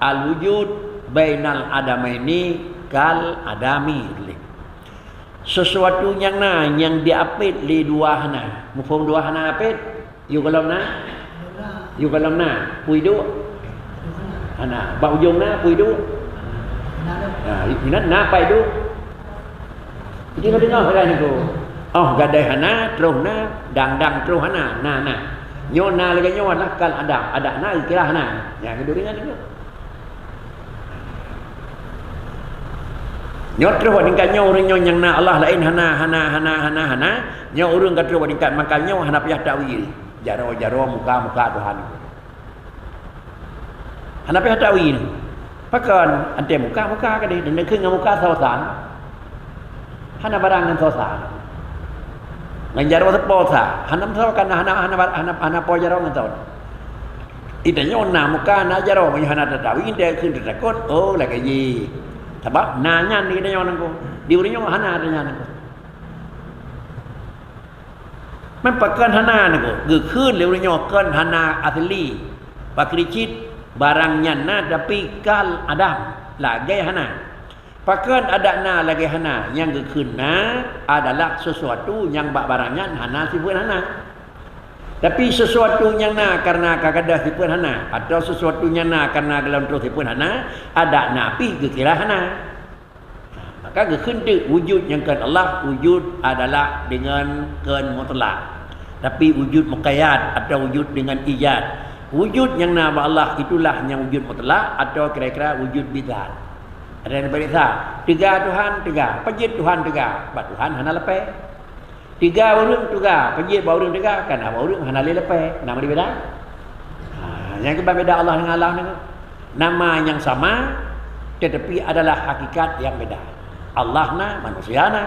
Al-wujud bainal adamaini kal adami. Sesuatu nyang na nyang jiapit lé dua hana. Muphom dua hana apit? Yôh gohlom na? Yôh gohlom na. Peue iduek? Hana. Bak ujong na, peue iduek? Ha, inan na, peue iduek? Jadi ka deungoe kan niku. Oh, gadai hana, troh na, dang-dang troh hana, na, na. Nyoe na lagèe nyoe adalah kal adam. Adak na, geukira hana. Nyan keuh deungoe niku. Nyoe troh bak tingkat nyoe ureueng nyoe nyang na Allah laén hana, hana, hana, hana, hana. Nyoe ureueng ka troh bak tingkat mangkal nyoe hana payah takwil. Jaroe-jaroe muka-muka Tuhan. Hana payah takwil. Pakon? Antée muka-muka keudeh, dan kheun ngon muka soe sa. Hana barang ngon soe sa. Ngon jaroe sapo sa. Hana meusoe kan hana, hana, hana, hana po jaroe ngon soe. Ita nyoe na muka, na jaroe, meunyoe hana tatakwil, ita kheun tatakot, oh, lagèe jih. Sabab na nyan di geutanyoe nangko. Di ureueng nyoe hana ata nyan nangko. Meupakan hana nangko. Geukheun lé ureueng nyoe kon hana asli. Pakri cit barang nyan na, tapi kal adam, lagèe hana. Pakon adak na lagèe hana, nyang geukheun na adalah sesuatu nyang bak barang nyan hana sifeuet hana. Tapi sesuatu nyang na kareuna ka gadôh sifeuet hana, atawa sesuatu nyang na kareuna gohlom troh sifeuet hana, adak na pih geukira hana. Maka geukheun teuk wujud nyang kon Allah, wujud adalah deungon kon mutlak. Tapi wujud muqayyad atawa wujud deungon ijad. Wujud nyang na bak Allah itulah nyang wujud mutlak atawa kira-kira wujud bidzat. Ada yang bari sa, teuga Tuhan, teuga. Pajeuet Tuhan teuga, bak Tuhan hana leupah. Teuga ureueng teuga, pajeuet bak ureueng teuga, kana bak ureueng hana lé leupah. Nama beda? Ha, nyang keuban beda Allah dengan alam ni. Nama yang sama, tetapi adalah hakikat yang beda. Allah na, manusia na.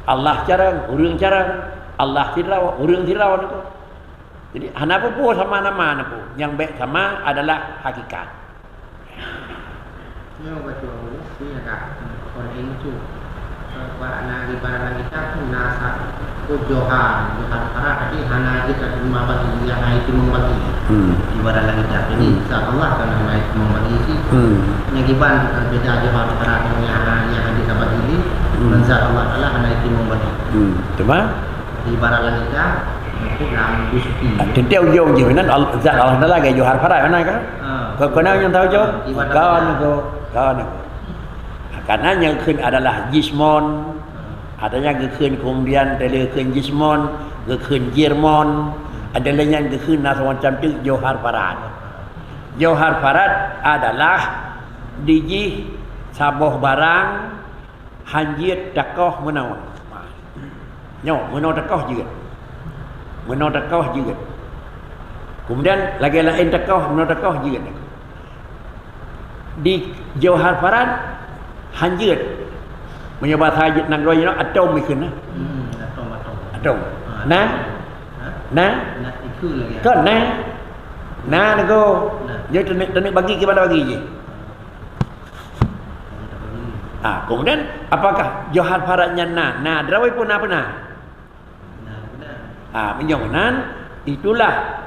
Allah carông, ureueng carông. Allah sidroe, ureueng sidroe niku. Jadi hana peue-peue sama nama niku. Nyang bèk sama adalah hakikat. Nyoe bacut, si ada orang itu. Sebab na di barang kita pun na satu Johar, Johar para tadi hana kita terima bagi yang itu membagi. Hmm. Di barang kita. Jadi Hmm. insya Allah kan hana itu membagi sih. Hmm. Yang kiban bukan beda Johar para yang hana yang kita bagi ni. Hmm. Insya Allah Taala hana itu membagi. Hmm. Cuma Di barang langit dah, itu dalam bisuki. Teuntèe ujong jih meunan al-, zat Allah Taala lagèe Johar Farad meunan kan? Ha. Kau kenal nyang tahu jawab? Ha, ibarat Kau dah. Niko, kau niko. Karena nyang kheun adalah jismon. Ha. Ada nyang geukheun kemudian ada lé kheun jismon, geukheun jirmon, ada lé nyang geukheun na semacam tu Johar Farad. Johar Farad adalah dijih saboh barang hanjeuet takoh meunoe. Nyoe, meunoe takoh jeuet. Meunoe takoh jeuet. Kemudian lagèe laén takoh, meunoe takoh jeuet. Di Johar Farad hanjeuet. Meunyoe bahasa nanggroe nyoe atom ikheun nah. Hmm, atom, atom. Atom. Ha, nah? Ha? Nah? Nah, itu lagi. Kan nah? Nah, nego. Nah. Dia tenek, tenek bagi ke mana bagi je. Ah, kemudian apakah Johar Farad nyan na? Na, drawai pun na pernah. Ah, meunyoe meunan, itulah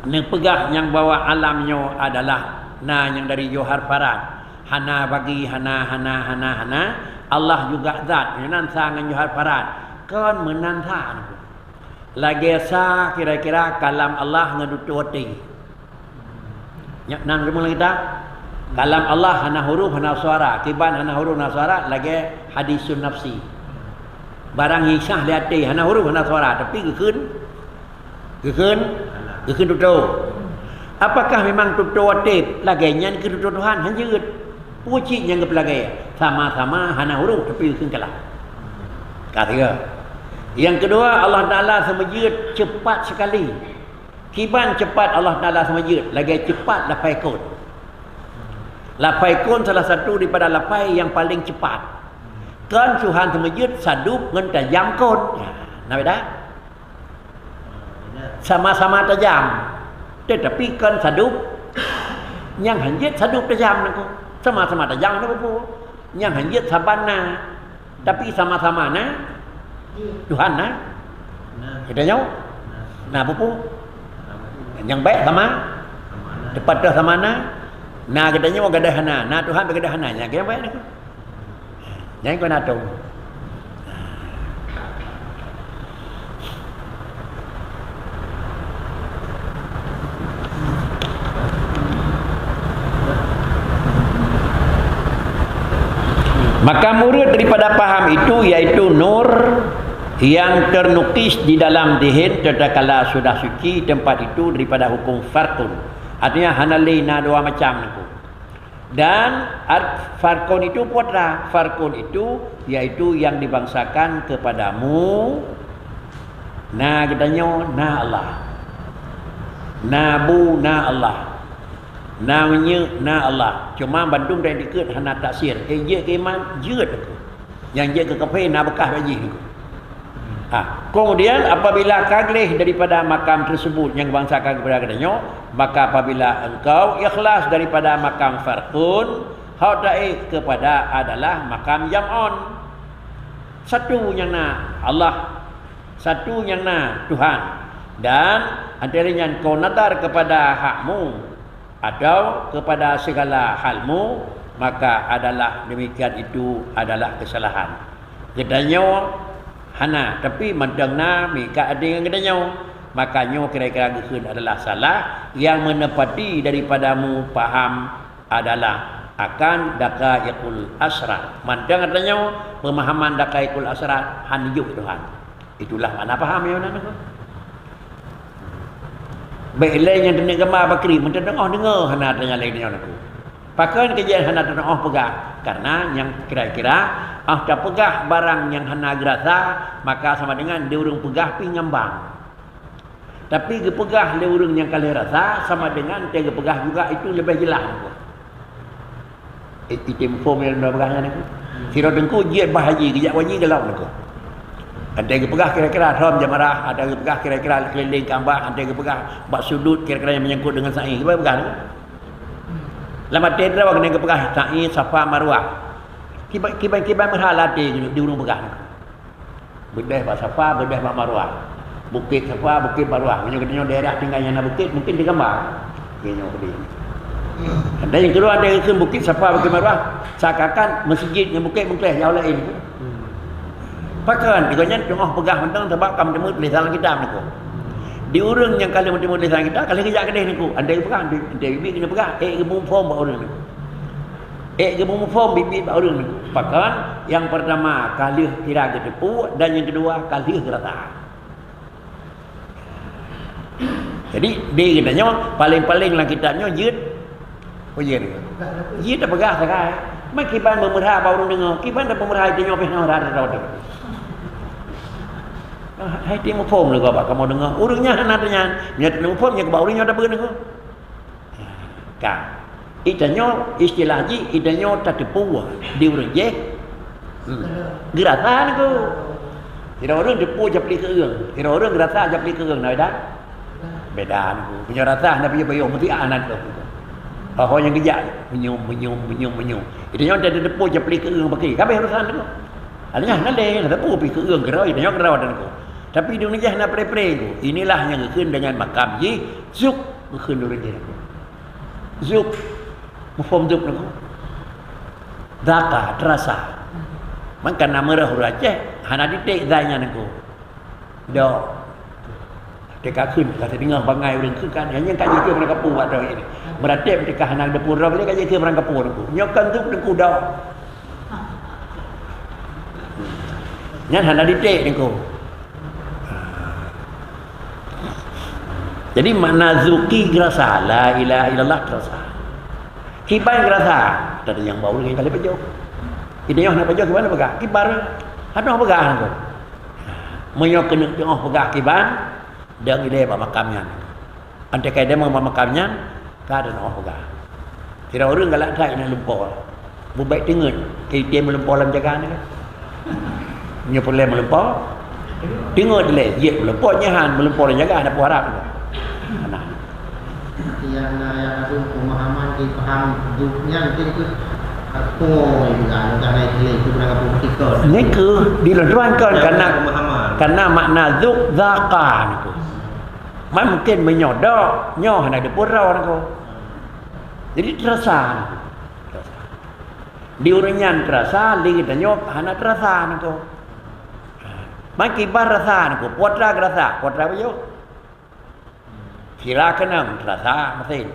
neupeugah nyang bahwa alam nyoe adalah na nyang dari Johar Farad. Hana bagi, hana, hana, hana, hana. Allah juga zat. Meunyoe nan sa ngon Johar Farad. Kon meunan sa. Lagèe sa kira-kira kalam Allah ngon tutoe até. Nyan nan rumoh kita. Kalam Allah hana huruf, hana suara. Kiban hana huruf, hana suara, lagèe hadisun nafsi. Barang nyang sah lé até, hana huruf, hana suara, tapi geukheun, geukheun, geukheun tutoe. Apakah memang tutoe até lagèe nyan keu tutoe Tuhan? Hanjeuet. Peue cit nyang geupeulagèe? Sama-sama hana huruf, tapi geukheun kalam. Ka sigoe. Nyang keudua, Allah Taala seumeujeuet cepat sekali. Kiban cepat Allah Taala seumeujeuet, lagèe cepat lapai kon. Lapai kon salah satu daripada lapai yang paling cepat. Kon Tuhan seumeujeuet sadup ngon tajam kon. Ya, na beda? Sama-sama tajam. Tetapi kon sadup nyang hanjeuet sadup tajam nangko. Sama-sama tajam nangko. Nyang hanjeuet saban na. Tapi sama-sama na Tuhan na. Kita nyoe na pupu. Nyang baik sama. Tepat dah sama na. Na geutanyoe gadoh hana, na Tuhan pih gadoh hana, nyan keuh nyang payah nyoe. Nyan keuh na tom. Maka murid daripada paham itu, yaitu nur yang terlukis di dalam zihin tatkala sudah suci tempat itu daripada hukum farqun. Artinya, hana lé na dua macam nyoe. Dan ar-, farqun itu peue treuk? Farqun itu yaitu yang dibangsakan kepadamu, na geutanyoe, na Allah. Na bu, na Allah. Na minyeuk, na Allah. Cuma bandum dan dikeue hana taksir. Eh, jeuet keu iman, jeuet keu. Nyang jeuet keu kafé na beukah bak jih nyoe. Ha, kemudian apabila ka gleh daripada makam tersebut nyang bangsa ka kepada geutanyoe, maka apabila engkau ikhlas daripada makam farqun, hok taék kepada adalah makam jam'un. Satu nyang na Allah, satu nyang na Tuhan. Dan antara nyan kau nadar kepada hakmu, atau kepada segala halmu, maka adalah demikian itu adalah kesalahan. Geutanyoe hana, tapi mantong na meuikat até ngon geutanyoe. Maka nyoe kira-kira geukheun adalah salah yang menepati daripadamu paham adalah akan daqaiqul asrar. Mantong geutanyoe pemahaman daqaiqul asrar han jok Tuhan. Itulah makna paham nyang na nyoe. Bék lé nyang teuneuk gamba bakri, meuteudeuh oh deungoe hana tanyalai nyoe nyoe. Pakon keu jeuet hana teuneuk oh peugah? Karena nyang kira-kira oh tapeugah barang nyang hana geurasa, maka sama dengan di ureuëng peugah pih ngambang. Tapi geupeugah lé ureuëng nyang ka lheueh rasa, sama dengan teuh geupeugah juga itu lebih jelas. Eh, item phom nyang na peugah nyan aku. Sidroe teungku jeuet bah haji, geujak haji galak nyoe. Ada geupeugah kira-kira thom jamarah, ada geupeugah kira-kira keliling Ka'bah, ada geupeugah bak sudut kira-kira yang menyangkut dengan sa'i. Kiban peugah nyoe. Lam até droe keuneuk geupeugah sa'i Safa Marwah. Kiban, kiban, kiban meuhala até di ureuëng peugah nyoe. Beudeh bak Safa, beudeh bak Marwah. Bukét Safa, Bukét Marwah. Meunyoe geutanyoe daerah tinggai nyang na bukét, mungkin digamba. Nyoe keudeh. Dan nyang keudua, ada geukheun Bukét Safa, Bukét Marwah, seakan-akan meuseujid ngon bukét meukleh jauh laén. Pakon, di gobnyan teungoh peugah mantong sabab ka meuteumé tulésan lam kitab nyoe. Di ureuëng nyang ka lheueh meuteumé tulésan kitab, ka lheueh geujak keudeh nyoe. Andai geupeugah, andai, andai biet keuneuk peugah, eh, geumuphom bak ureuëng nyoe. Eh, geumuphom biet-biet bak ureuëng nyoe. Pakon, yang pertama, ka lheueh kira geuteupeue, dan yang kedua, ka lheueh geurasa. Jadi, di geutanyoe, paléng-paléng lam kitab nyoe jeuet, oh, jeuet. Jeuet tapeugah sagai. Meukiban meumeurah bak ureuëng deungoe, kiban tapeumeumeurah tanyoe pih na meurah teuh. Ah, hai teuh muphom lé bak kamoe deungoe. Ureuëng nyan hana teuh nyan. Nyoe teuh muphom nyoe bak ureuëng nyoe tapeugah nyoe. Ka. Itanyoe istilah jih, itanyoe tateupeue di ureuëng jéh. Hmm. Geurasa nyoe. Sidroe ureuëng teupeue japli keureung, sidroe ureuëng geurasa japli keureung, na beda? Beda nyoe. Meunyoe rasa hana piôh-piôh, meusti anan tu. Ho nyang geujak, meunyoe, meunyoe, meunyoe, meunyoe. Itanyoe tateupeue japli keureung paké, ka habéh urusan nyoe. Alanya hana lé, hana teupeue pi keureung keudroe, itanyoe keudroe nyoe. Tapi di ureuëng jéh hana pre-pre nyoe. Inilah nyang geukheun dengan makam jih, zuk geukheun ureuëng jéh. Zuk, muphom zuk nyoe. Zaka, terasa. Maka na meurah ureuëng Aceh, hana diték zai nyan nyoe. Dok. Teuka kheun, ka teudeungoe bangai ureuëng kheun kan, nyan ka jeuet keu meurangkapeue bak droe nyoe. Meuratéb teuka hana geuteupeue droe lé ka jeuet keu meurangkapeue nyoe. Nyoe kan zuk nyoe dok. Nyan hana diték nyoe. Jadi makna zuki geurasa, la ilaha illallah terasa. Kiban geurasa, tadi nyang bak ureuëng nyang ka lheueh pajoh. Itanyoe hana pajoh kiban peugah, kiban hana peugah nyoe. Meunyoe keuneuk teungoh peugah kiban, dong ilée bak makam nyan. Anté ka idéh bak makam nyan, ka teuneuk peugah. Sidroe ureuëng galak that inan lumpoe. Bubek teungeut, keu item meulumpoe lam jaga nyoe. Nyoe peureulée meulumpoe. Teungeut lé, jeuet meulumpoe nyan, meulumpoe lam jaga hana peue harab. Hana. Nyang na nyang adu pemahaman dipaham duek nyan mungkin tu. Aku juga ada itu pernah aku ketika. Nyoe keuh dilôn tuan kon karena, pemahaman. Karena makna zuk zaka nyoe keuh. Man mungkin meunyoe dok, nyoe hana dipura nyoe keuh. Jadi terasa. Di ureuëng nyan terasa, di geutanyoe hana terasa nangko. Maki bar rasa nangko, putra geurasa, putra bayoe. Sira keunong terasa mesin.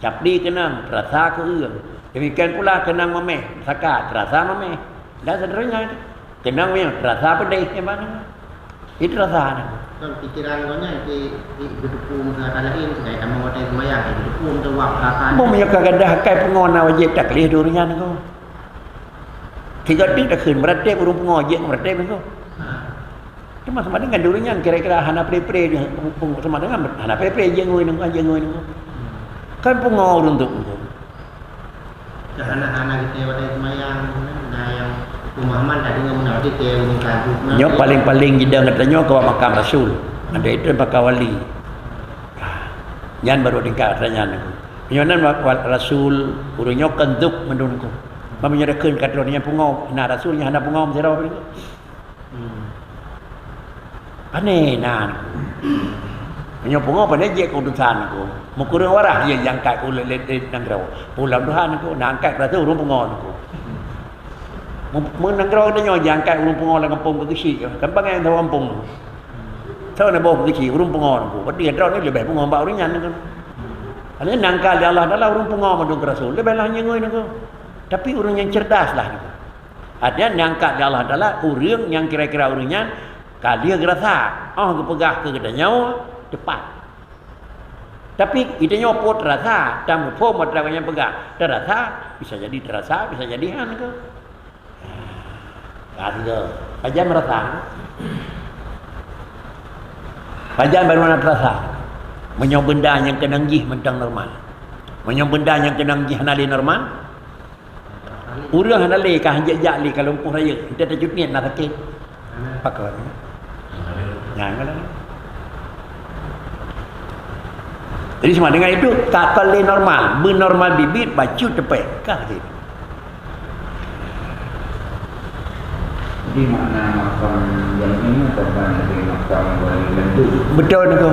Capli keunong terasa keueung. Demikian pula keunong memeh, saka terasa memeh. Dan seterusnya itu. Keunong memeh terasa pedih di mana. Itu rasa ni. Kan pikiran kau nyan di, di geuteupeue meusalah lain, sebagai kamu watèe sembahyang, di geuteupeue meusalah rasa. Mau meunyoe ka gadah akai pungo na wajéb taklif di ureuëng nyan ko. Tiga ti takheun meuratéb ureuëng pungo jeuet meuratéb ko. Cuma sama dengan di ureuëng nyan kira-kira hana pre-pre, sama dengan hana pre-pre jeuet ngui nangko, jeuet ngui nangko. Kan pungo ureuëng tu. Hana-hana kita watèe sembahyang, nah yang pemahaman tadi nggak mengerti ke ureuëng kadu. Nyoe paling-paling jidong geutanyoe keu makam rasul. Ada itu baka wali. Nyan baru tingkat nyan. Nyoe nan wa-, wa-, rasul, ureuëng nyoe kan duk mandum ko. Meunyoe dakheun ka droe nyan pungo, na rasul nyan hana pungo meusira. Hmm. Pane na. Meunyoe pungo pane jeuet keu urusan ko. Meukureueng waras jih jangkat keu ulée lé nanggroe. Pulang Tuhan ko, na angkat keu ureuëng pungo ko. Meu-, meu nanggroe geutanyoe jangkat ureuëng pungo lam gampông keu geuchik. Kan bangai lam gampông. Soe na boh keu geuchik ureuëng pungo ko. Berarti droe ni leubeh pungo bak ureuëng nyan ko. Hana nangka lé Allah Taala ureuëng pungo mandum keu rasul. Leubeh lah nyengoi ko. Tapi ureuëng nyang cerdas lah ko. Artinya, nyangkat di Allah Taala, ureuëng nyang kira-kira ureuëng nyan ka lheueh geurasa, oh geupeugah keu geutanyoe tepat. Tapi geutanyoe po terasa, tamuphom atra nyang peugah, terasa, bisa jadi terasa, bisa jadi han ko. Kan ko. Pajan merasa. Pajan baru na terasa. Meunyoe benda nyang keunong jih mantong normal. Meunyoe benda nyang keunong jih hana lé normal, ureuëng hana lé ka hanjeuet jak lé ka lumpuh rayeuk, enteuk tacut niet na sakét. Pakon. Nyan kan. Jadi sama dengan itu, ka kon lé normal, beunormal biet-biet bacut teupéh ka sakét. Jadi makna makam yang ini bukan dari makam wali tentu. Betul tu.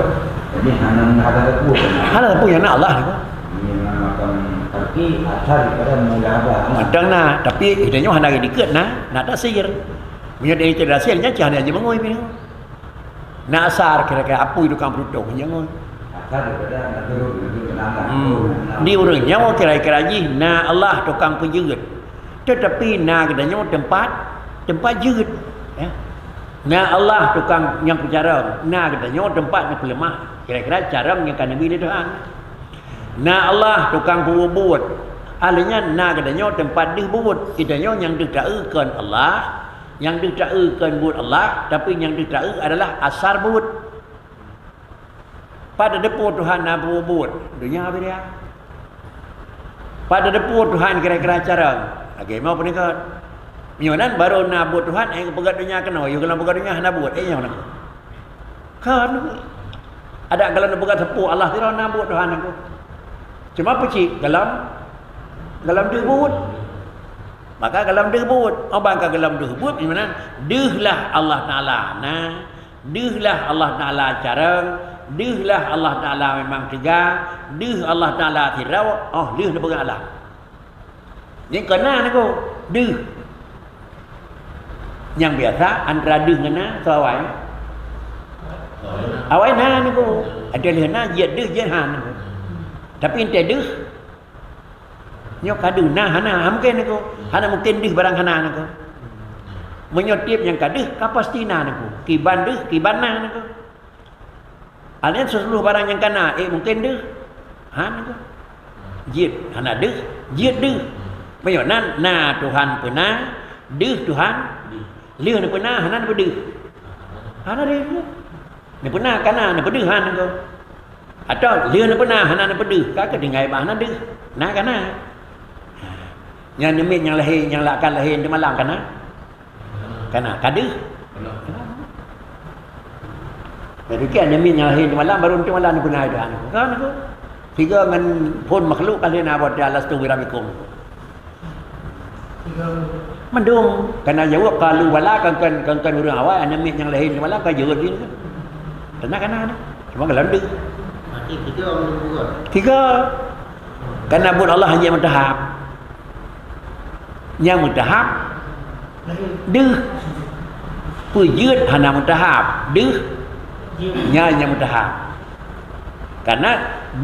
Jadi hana hana teupeu. Hana teupeu yang Allah tu. Ini makam tapi asal daripada mula abah. Mantong na, tapi geutanyoe hana dikeue na, na tasir. Meunyoe dari tasir nyan cah hana jimengui. Na asar kira-kira apui tukang peututong nyang ngon. Asar daripada na turun, na turun, na turun. Hmm. Di ureuëng nyoe kira-kira jih na Allah tukang peujeuet. Tetapi na geutanyoe tempat, tempat jeuet. Ya. Na Allah tukang nyang peucarông, na geutanyoe tempat nyang peuleumah. Kira-kira carông nyang ka neubi lé Tuhan. Na Allah tukang peubuet. Ahli nyan na geutanyoe tempat deuh buet. Geutanyoe nyang deuh taeu kon Allah, nyang deuh taeu kon buet Allah, tapi nyang deuh taeu adalah asar buet. Pada depo Tuhan na peubuet, donya beda. Pada depo Tuhan kira-kira cara, lagèe mau peuningkat. Meunyoe nan baru na buet Tuhan, eh, peugah donya keunoe, yôh keunoe peugah donya hana buet, eh, nyoe na. Kan. Ada galam neupeugah teupeu Allah sidroe na buet Tuhan aku. Cuma peucit galam, galam deuh buet. Maka galam deuh buet. Oh, bang ka galam deuh buet, di mana? Deuh lah Allah Taala na, deuh lah Allah Taala carông, deuh lah Allah Taala memang teuga, deuh Allah Taala sidroe, oh, deuh neupeugah Allah. Nyan ka na nangko deuh. Nyang biasa antara deuh ngon na, soe awai? Awai na nangko. Ada lheueh na, jeuet deuh, jeuet han nangko. Tapi entée deuh, nyoe ka deuh, na hana, ha mungken nangko. Hana mungken deuh barang hana nangko. Meunyoe tieb nyang ka deuh, ka pasti na nangko. Kiban deuh, kiban na nangko. Alèh seuluruh barang nyang ka na, eh, mungken deuh? Han nangko. Jeuet, hana deuh, jeuet deuh. Meunyoe nan, na Tuhan peuna, deuh Tuhan, lheueh neupeuna, hana neupeudeuh. Hana deuh. Neupeuna ka na, neupeudeuh han nangko. Atawa lheueh neupeuna, hana neupeudeuh, ka keutinggai bah hana deuh. Na ka na. Nyan namiet nyang lahé, nyang akan lahé di malam ka na. Kana ka deuh. Jadi kan namiet nyang lahé di malam baru untuk malam ni pernah ada. Kan tu. Tiga ngan phon makhluk kali na buat dia alastu birabbikum. Mandum kana jawab qalu bala kan kan kan, kan ureuëng awai namiet nyang lahé di malam ka jeuet dia. Tenang kana. Cuma galam deuh. Berarti tiga orang dua. Tiga. Karena buet Allah hana meutahap. Nyang meutahap deuh. Peujeuet hana meutahap, deuh nyan nyang meutahap. Karena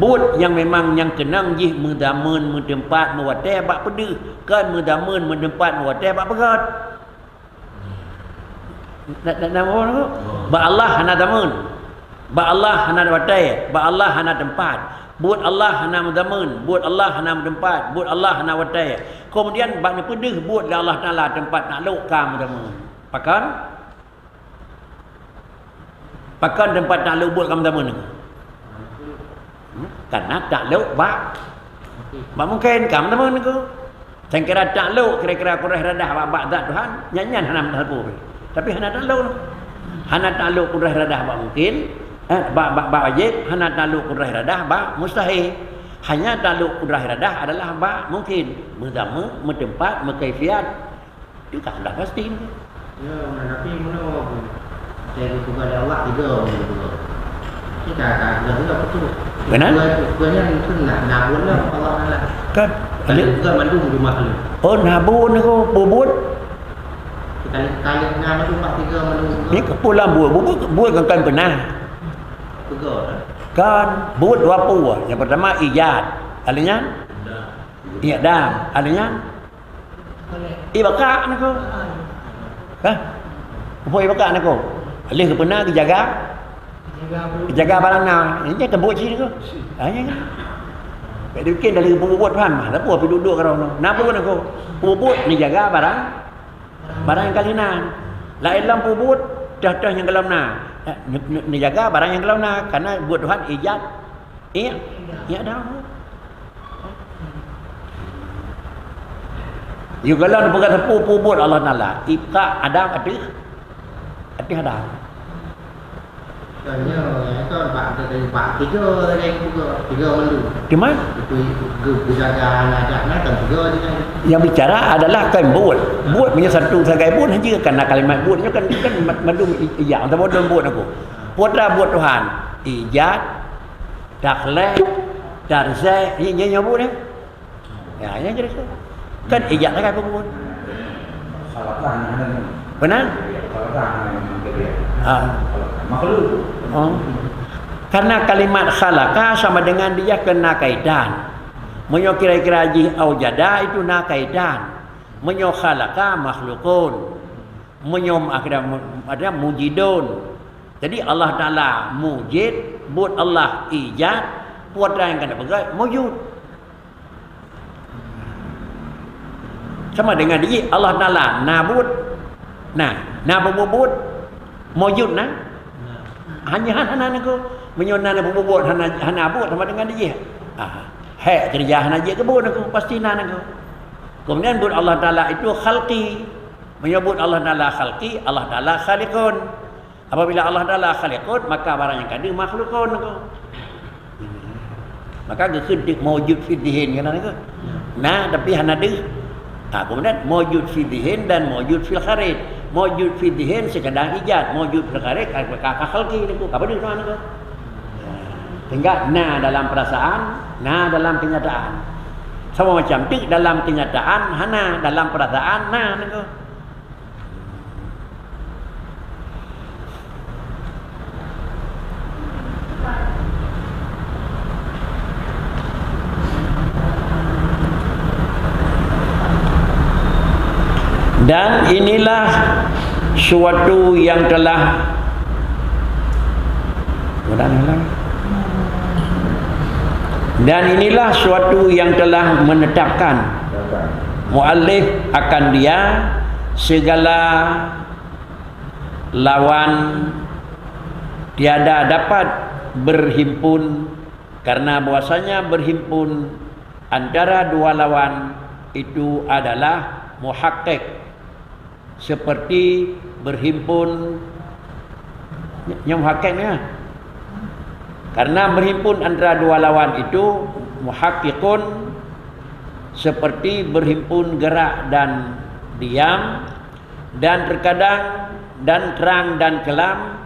buet nyang memang nyang keunong jih meuzameun, meuteumpat, meuwatée bak peudeuh, kon meuzameun, meuteumpat, meuwatée bak peugét. Na, na, na, na, bak Allah hana zameun. Bak Allah hana watée, bak Allah hana teumpat. Buet Allah hana meuzameun, buet Allah hana meuteumpat, buet Allah hana watée. Kemudian bak neupeudeuh buet lé Allah Taala teumpat taklok ka meuzameun. Pakon? Pakon teumpat taklok buet ka meuzameun? Hmm? Karena taklok bak, bak mungken ka meuzameun nyoe. Sangkira taklok kira-kira kudrat iradah bak, bak zat Tuhan, nyan, nyan hana meuteumpat. Tapi hana taklok. Hana taklok kudrat iradah bak mungken, eh, bak, bak, bak wajéb, hana taklok kudrat iradah bak mustahil. Hanya taklok kudrat iradah adalah bak mungken, meuzameun, meuteumpat, meukaifiat. Itu ka sudah pasti. Ya, tapi meunoe, saya ditugas Allah tiga orang. Kita akan sudah, sudah betul. Benar? Bukan, bukannya mungkin nak, nak buat lah Allah Taala. Kan? Ada juga mandum di makhluk. Oh, nabun aku, peubuet. Kali-kali nak mandum, pak tiga mandum. Ni kepulang buat, buat, buat kan, kan pernah. Tiga, kan? Kan, buat dua puluh. Yang pertama, ijad. Artinya? Iya, dah. Artinya? Ibaka nako. Hah? Apa ibaka nako? Leh keupeuna geujaga? Geujaga barang na. Ini kan buet cit nako. Ha, ya kan? Jadi mungkin dari bubuet Tuhan mah. Tapi apa duduk kalau na buet nako. Bubuet ni jaga barang. Barang yang kali na. Lain lam bubuet dah-dah yang dalam na. Ni, ni, ni jaga barang yang dalam na. Karena buet Tuhan ijat. Iya. Iya dah. Yue galon peugah teupeu peubuet Allah Taala. Ibka Adam ateueh, ateueh Adam. Tanya, ya kan, bak, bak tiga, ada yang tiga, tiga malu. Di mana? Itu ge-, gejaga anak-anak kan tiga je kan. Yang bicara adalah kan buet. Buet punya satu sagai buet hanya karena kalimat buet itu kan, kan ma-, mandum i-, iya, atau buet aku. Putra buet Tuhan. Ijat, Takhlek, tarzek, nyi, nyi, nyoe buet, eh? Ya, nyan jadi tu. Kan ijak sagai peubuet. Benar? Ha. Oh. Karena kalimat khalaqa sama dengan dia kena kaitan. Meunyoe kira-kira jih aujada itu na kaitan. Meunyoe khalaqa makhlukun. Meunyoe ada mu-, ada mujidun. Jadi Allah Taala mujid, buet Allah ijad, buet nyang kana peugah mujud. Sama dengan di Allah Taala na buet, na, na bubuet, mujud na. Hanya hana nangku. Meunyoe na bubuet hana, hana buet sama dengan di. Ah, hek kerja hana jeuet keu buet nangku, pasti na nangku. Kemudian buet Allah Taala itu khalqi. Meunyoe buet Allah Taala khalqi, Allah Taala khaliqun. Apabila Allah Taala khaliqun, maka barang nyang ka deuh makhlukun. Maka geukheun teuk maujud fid dihin, kan, kan? Na, tapi hana deuh. Ha, kemudian maujud fid dihin dan maujud fil kharij. Maujud fid dihin sekadar ijad, maujud fil kharij ka, ka, ka khalqi nangku, ka padeuh na nangku. Sehingga na dalam perasaan, na dalam kenyataan. Sama macam teuk dalam kenyataan hana, dalam perasaan na nangku. Dan inilah suatu yang telah, ulang, ulang. Dan inilah suatu yang telah menetapkan muallif akan dia segala lawan tiada dapat berhimpun, karena bahwasanya berhimpun antara dua lawan itu adalah muhaqqaq, seperti berhimpun, nyang muhaqqaq ni, ya. Karena berhimpun antara dua lawan itu muhaqqiqun, seperti berhimpun gerak dan diam, dan terkadang, dan terang dan kelam,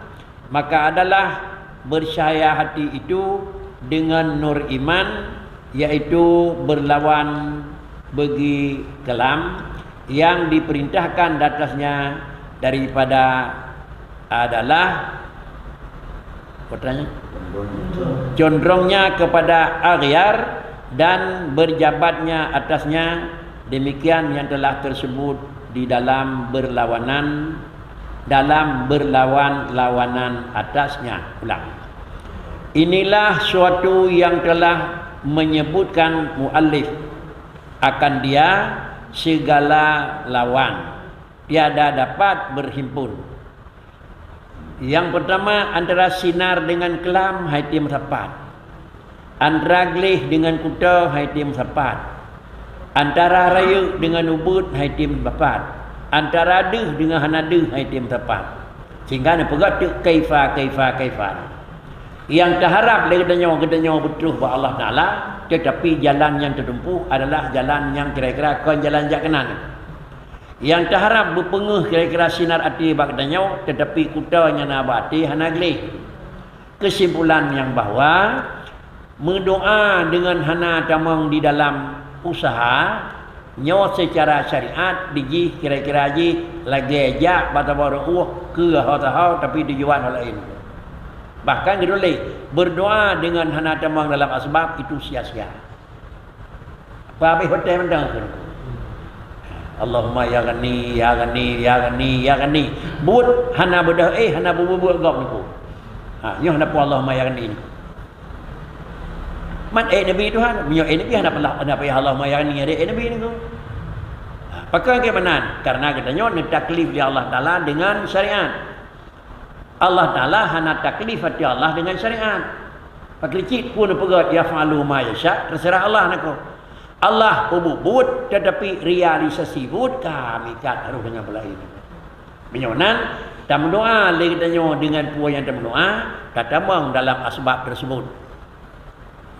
maka adalah bercahaya hati itu dengan nur iman, yaitu berlawan bagi kalam yang diperintahkan atasnya daripada adalah, apa tanya? Condrongnya kepada aghyar dan berjabatnya atasnya, demikian yang telah tersebut di dalam berlawanan, dalam berlawan-lawanan atasnya. Ulang. Inilah suatu yang telah menyebutkan muallif akan dia segala lawan, tiada dapat berhimpun. Yang pertama, antara sinar dengan kelam hai tem sapat. Antara gleh dengan kuta hai tem sapat. Antara rayeuk dengan ubeut hai tem sapat. Antara deuh dengan hana deuh hai tem sapat. Sehingga neupeugah teuk kaifa, kaifa, kaifa. Nyang teuharab lé geutanyoe, geutanyoe beutroh bak Allah Taala, tetapi jalan nyang teutumpu adalah jalan nyang kira-kira kon jalan jak keunan. Nyang teuharab beupeungeuh kira-kira sinar até bak geutanyoe, tetapi kuta nyang na bak até hana gleh. Kesimpulan nyang bahwa meudoa deungon hana tamong di dalam usaha nyoe secara syariat dijih kira-kira jih lagée jak bak saboh ru'uh keu ho-ho tapi tujuan ho laén. Bahkan geutuléh, berdoa dengan hana tamong dalam asbab itu sia-sia. Pabéh watée mantong kheun. Allahumma ya Ghani, ya Ghani, ya Ghani, ya Ghani. Buet hana beudôh éh, hana beubuet gob niko. Ha, nyoe hana peue Allahumma ya Ghani niko. Man éh Nabi Tuhan, nyoe éh Nabi hana peulah, hana payah Allahumma ya Ghani, éh Nabi niko. Ha, pakon keu meunan? Karena geutanyoe neutaklif lé Allah Taala dengan syariat. Allah Taala hana taklif até Allah dengan syariat. Pakri cit pun peugah yaf'alu ma yasha, terserah Allah nako. Allah peubuet buet, tetapi realisasi buet kami kat harus dengan belain. Meunyoe nan, tameudoa lé geutanyoe dengan peue nyang tameudoa, tatamong dalam asbab tersebut.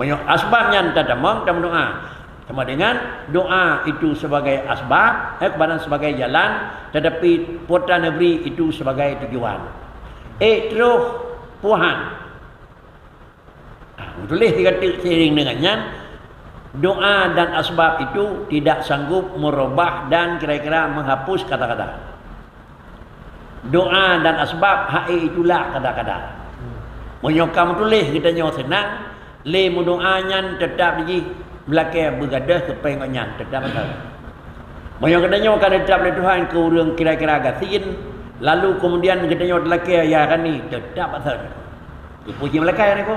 Meunyoe asbab nyan tatamong, tameudoa. Sama dengan doa itu sebagai asbab, eh, kemudian sebagai jalan, tetapi putra negeri itu sebagai tujuan. Eh, terus puhan. Ah, tulis tiga tik seiring dengan nyan, doa dan asbab itu tidak sanggup merubah dan kira-kira menghapus kata-kata. Doa dan asbab hai itulah kadang-kadang. Meunyoe ka meutuléh geutanyoe seunang, lé meudoa nyan teutap jih meulakée beugadoh keu péng nyan teutap beutôi. Meunyoe geutanyoe ka teutap lé Tuhan keu ureuëng kira-kira gasien, lalu keumudian geutanyoe teulakée ya Ghani teutap beutôi. Dipuji malaikat niko.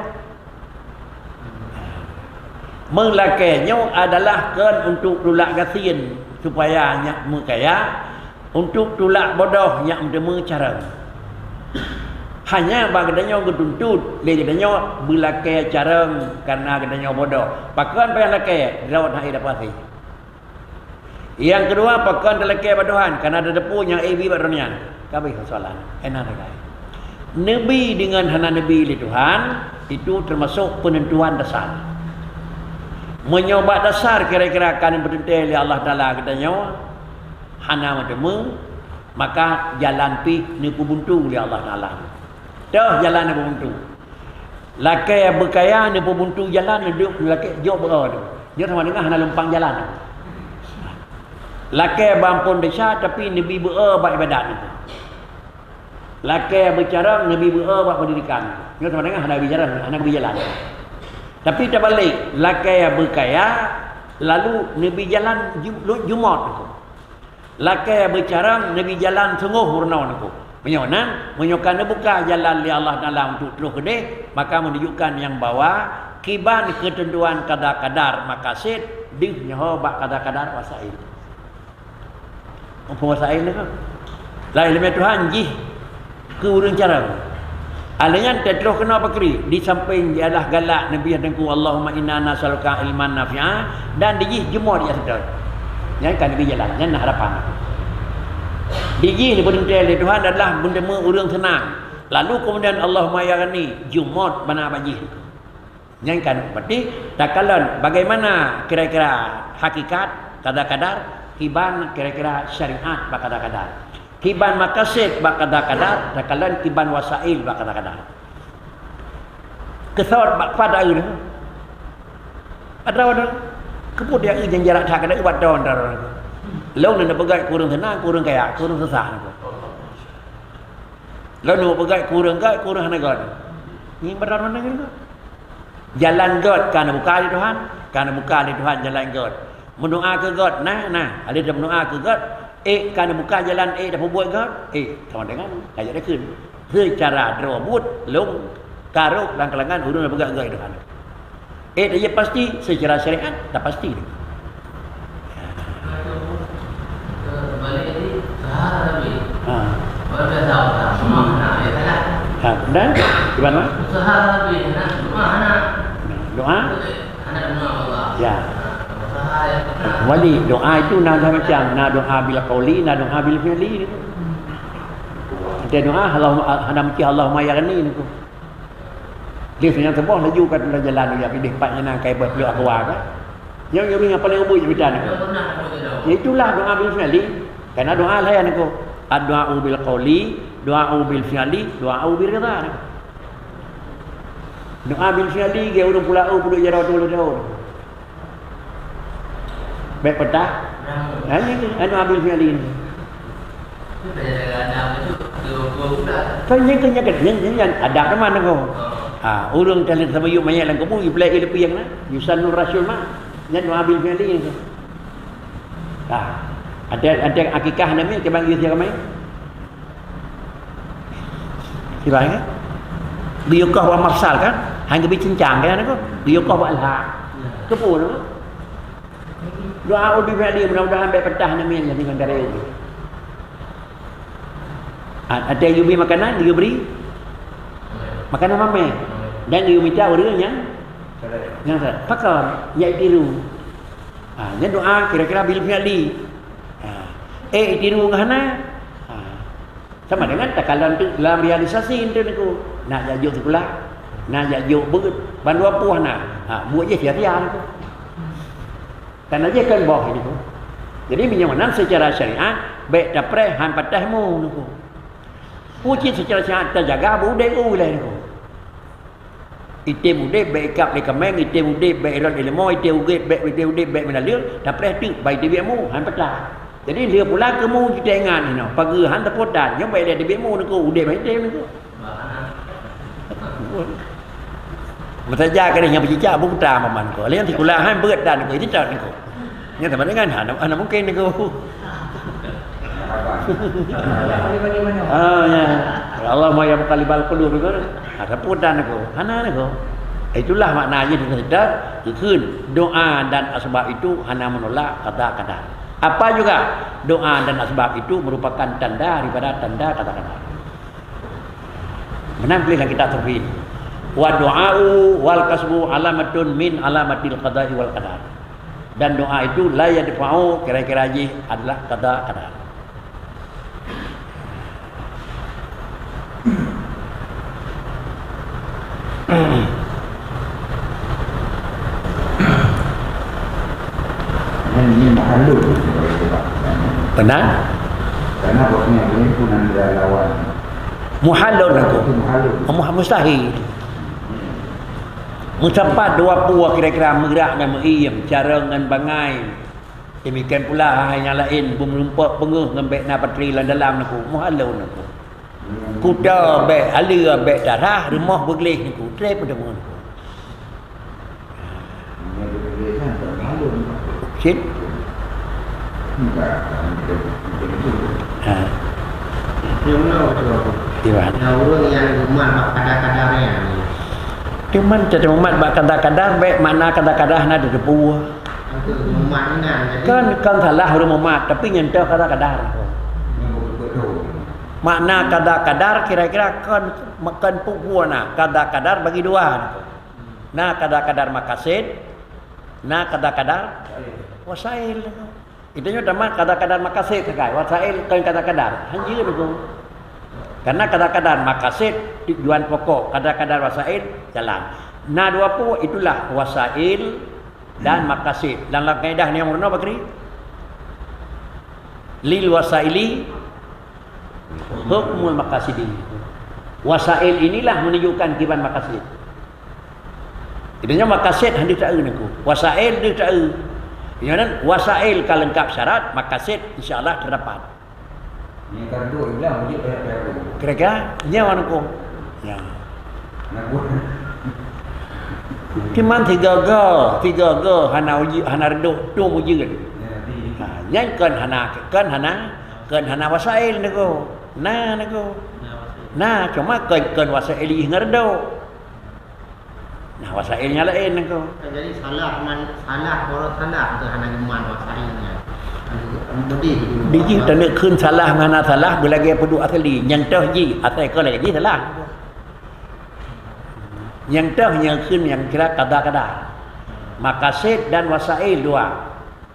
Meulakée nyoe adalah kon untuk tulak gasien supaya nyak meukaya, untuk tulak bodoh nyak meuteumé carông. Hanya bak geutanyoe geutuntot lé geutanyoe beulakée carông kareuna geutanyoe bodoh. Pakon payah lakée? Droe hana dapat. Nyang keudua, pakon talakée bak Tuhan, kareuna tateupeue nyang éh bi bak droeneuh nyan. Ka abéh soalan, hana lagée. Neubi deungon hana neubi lé Tuhan, itu teumasok peunentuan dasar. Meunyoe bak dasar kira-kira ka neupeuteuntée lé Allah Taala geutanyoe hana meuteumé, maka jalan pih neupeubuntu lé Allah Taala. Toh jalan neupeubuntu. Lakée beukaya neupeubuntu jalan, neuduek lakée jok beu-e tu. Nyoe sama dengan hana lumpang jalan. Lakée beuamphon desya, tapi neubi beu-e bak ibadat niko. Lakée beucarông, neubi beu-e bak peundidikan. Nyoe sama dengan hana bi carông, hana bi jalan. Tapi tabalek, lakée beukaya, lalu neubi jalan ju-, jumôt niko. Lakée beucarông neubi jalan sunggoh meurunoe niko. Meunyoe nan, meunyoe ka neubuka jalan lé Allah Taala untuk troh keudeh, maka meununjukkan nyang bahwa kiban keuteuntuan kada-kadar makased deuh nyoe bak kada-kadar wasail. Apa wasail niko? Laén leumé Tuhan jih keu ureuëng carông. Alheuh nyan teutroh keunoe pakri, di sampéng ialah galak Nabi Teungku, "Allahumma inna nas'aluka ilman nafi'a," dan dijih jumôt di atas. Nyan ka neubi jalan, nyan na harapan. Dijih neupeuteuntée lé Tuhan adalah meuteumé ureuëng seunang. Lalu keumudian, "Allahumma ya Ghani," jumôt bana bajih. Nyan kan berarti takalon bagaimana kira-kira hakikat, kadar-kadar, kiban kira-kira syariat bak kadar-kadar. Kiban makased bak kadar-kadar, takalon kiban wasail bak kadar-kadar. Keusot bak pada ureuëng. Atra wadon. Keupeue dia i nyang jarak that keuneuk ubat don atra wadon. Lôn neupeugah kureueng seunang, kureueng kaya, kureueng susah niko. Lôn neupeugah kureueng gét, kureueng hana gét. Ngieng atra wadon ngieng. Jalan gét ka neubuka lé Tuhan, ka neubuka lé Tuhan jalan gét. Meudoa keu gét na, na. Ada meudoa keu gét, eh ka neubuka jalan eh dah peubuet gét. Eh, sama dengan kaya dah kheun. Seucara droe buet lôn karôh lam kalangan ureuëng nyang peugah gét Tuhan. Eh, dah pasti secara syariat dah pasti. Ha. Ha, dan di mana? Doa? Ya. Wali doa itu na dua macam, na doa bil qauli, na doa bil fi'li. Ada doa Allahumma, hana meusti Allahumma ya ghani niku. Dia senyang teuboh laju ka teulah jalan dia pideh pat nyan kai beuh peluk keluar kan. Yang yang yang paling ubui cerita ni. Ya itulah doa bil fi'li. Karena doa lain aku. Doa bil qauli, doa bil fi'li, doa bil ridha. Doa bil fi'li ke urang pula oh puluh jara tu tu. Baik petah. Ha ni anu bil fi'li ni. Kan nyan kan nyan kan nyan nyan ada teman aku. Ha, urang tali sama yuk mayat dalam kubur, iplek ilepiang na. Yusannu rasul ma. Nyan doa bil fi'li ni. Ha. Ada ada akikah nami ke bang Yusuf ramai. Sibang kan? Biyukoh wa mafsal kan? Hanya bi cincang kan aku. Biyukoh wa alha. Kepun aku. Doa ubi fi'li mudah-mudahan baik petah nami yang dengan dari ubi. Ha, ada yubi makanan, dia beri makanan mamai. Dan dia minta orang yang yang sa-, pakon, ya tiru. Ha, nyan doa kira-kira bil fi'li. Ha. Eh, tiru ngah na. Ha. Sama dengan takalon tu dalam realisasi tu niku. Nak jak jok sekolah, nak jak jok beut, ban dua puah na. Ha, buat je sia-sia niku. Karena dia kan boh niku. Jadi meunyoe meunan secara syariat, baik tapreh han patah mu niku. Ucit secara syariat terjaga, budek uleh niku. Item udeb bèk ikab lé kaméng, item udeb bèk irot lé leumô, item udeb bèk, item udeb bèk meunaleueng, tapreh teuk, ban teubiet mu, han peutah. Jadi lheueh pula keu mu jiteuingat inoe, pageue han teupeue tan, nyoe bèk lé teubiet mu neukô, udeb han item neukô. Meusaja keudeh nyang peucicak bukta maman ko. Lé nyang sikula han beuet tan neukô, jiteutot neukô. Nyan sama dengan hana, hana mungkin niku. Ah, ya. Allahumma ya muqallibal qulub niku. Ha, sapeue dan niku. Hana niku. Itulah makna jih di situ dikheun doa dan asbab itu hana menolak qada qadar. Apa juga doa dan asbab itu merupakan tanda daripada tanda qada qadar. Meunan tuléh lam kitab Tauhid. Wa du'a'u wal kasbu alamatun min alamatil qada'i wal qadar. Dan doa itu la yadfa'u, kira-kira jih adalah qada qadar. Ini makhluk. Benar? Karena bosnya ini pun anda lawan. Muhalun aku. Itu muhalun. Mu-, mustahil. Meusapat dua pue kira-kira meugerak ngon meuiem, cara ngon bangai. Demikian pula hai nyang laén beumeurumpok peungeuh ngon bèk na patri lam dalam niku. Muhalun aku. Kuta bèk, aleue bèk darah, rumoh beugleh niku. Trép meuteumé niku. Cit? Ha. Di mana? Nah, ureueng nyang geumat bak kadar-kadar nyan. Cuman teumat bak kadar-kadar, bèk makna kadar-kadar na teupeue. Untuk geumat nyan, jadi kan, kan salah ureueng mumat, tapi nyan teuh kadar-kadar. Makna kadar-kadar kira-kira kan, kan peue na, kadar-kadar bagi dua. Na kadar-kadar makasid, na kadar-kadar wasail. Itu nyoe teuma kadar-kadar makasid sagai, wasail kon kadar-kadar. Hanjeuet niku. Karena kadar-kadar makasid tujuan pokok, kadar-kadar wasail jalan. Na dua pue, itulah wasail dan makasid. Dan lam kaedah ni yang meurunoe bakri. Lil wasaili hukmul maqasidi. Wasail inilah menunjukkan kiban makasid. Geutanyoe makasid hana deuh taeu nangku. Wasail deuh taeu. Nyoe nan wasail ka leungkap syarat, makasid insya Allah teudapat. Nyang ka reudôk iblih wajéb payah-payah dulu. Kira-kira nyoe nangku. Ya. Nangku. Cuman tiga ga, tiga ga hana uji, hana reudôk, tu ujeuen. Ya, nanti. Ha, nyan kon hana, kon hana, kon hana wasail nangku. Na nangku. Na, cuma kon, kon wasail jih ngon reudôk. Nah, wasail nyang laén nangku. Jadi salah man, salah baroe salah tu hana geuman wasail nyan. Biji taneuk kheun salah ngon hana salah beulagèe peuduek asli. Nyang toh jih, asai kon lagèe jih salah. Nyang toh nyang kheun nyang kira kada-kada. Makasid dan wasail dua.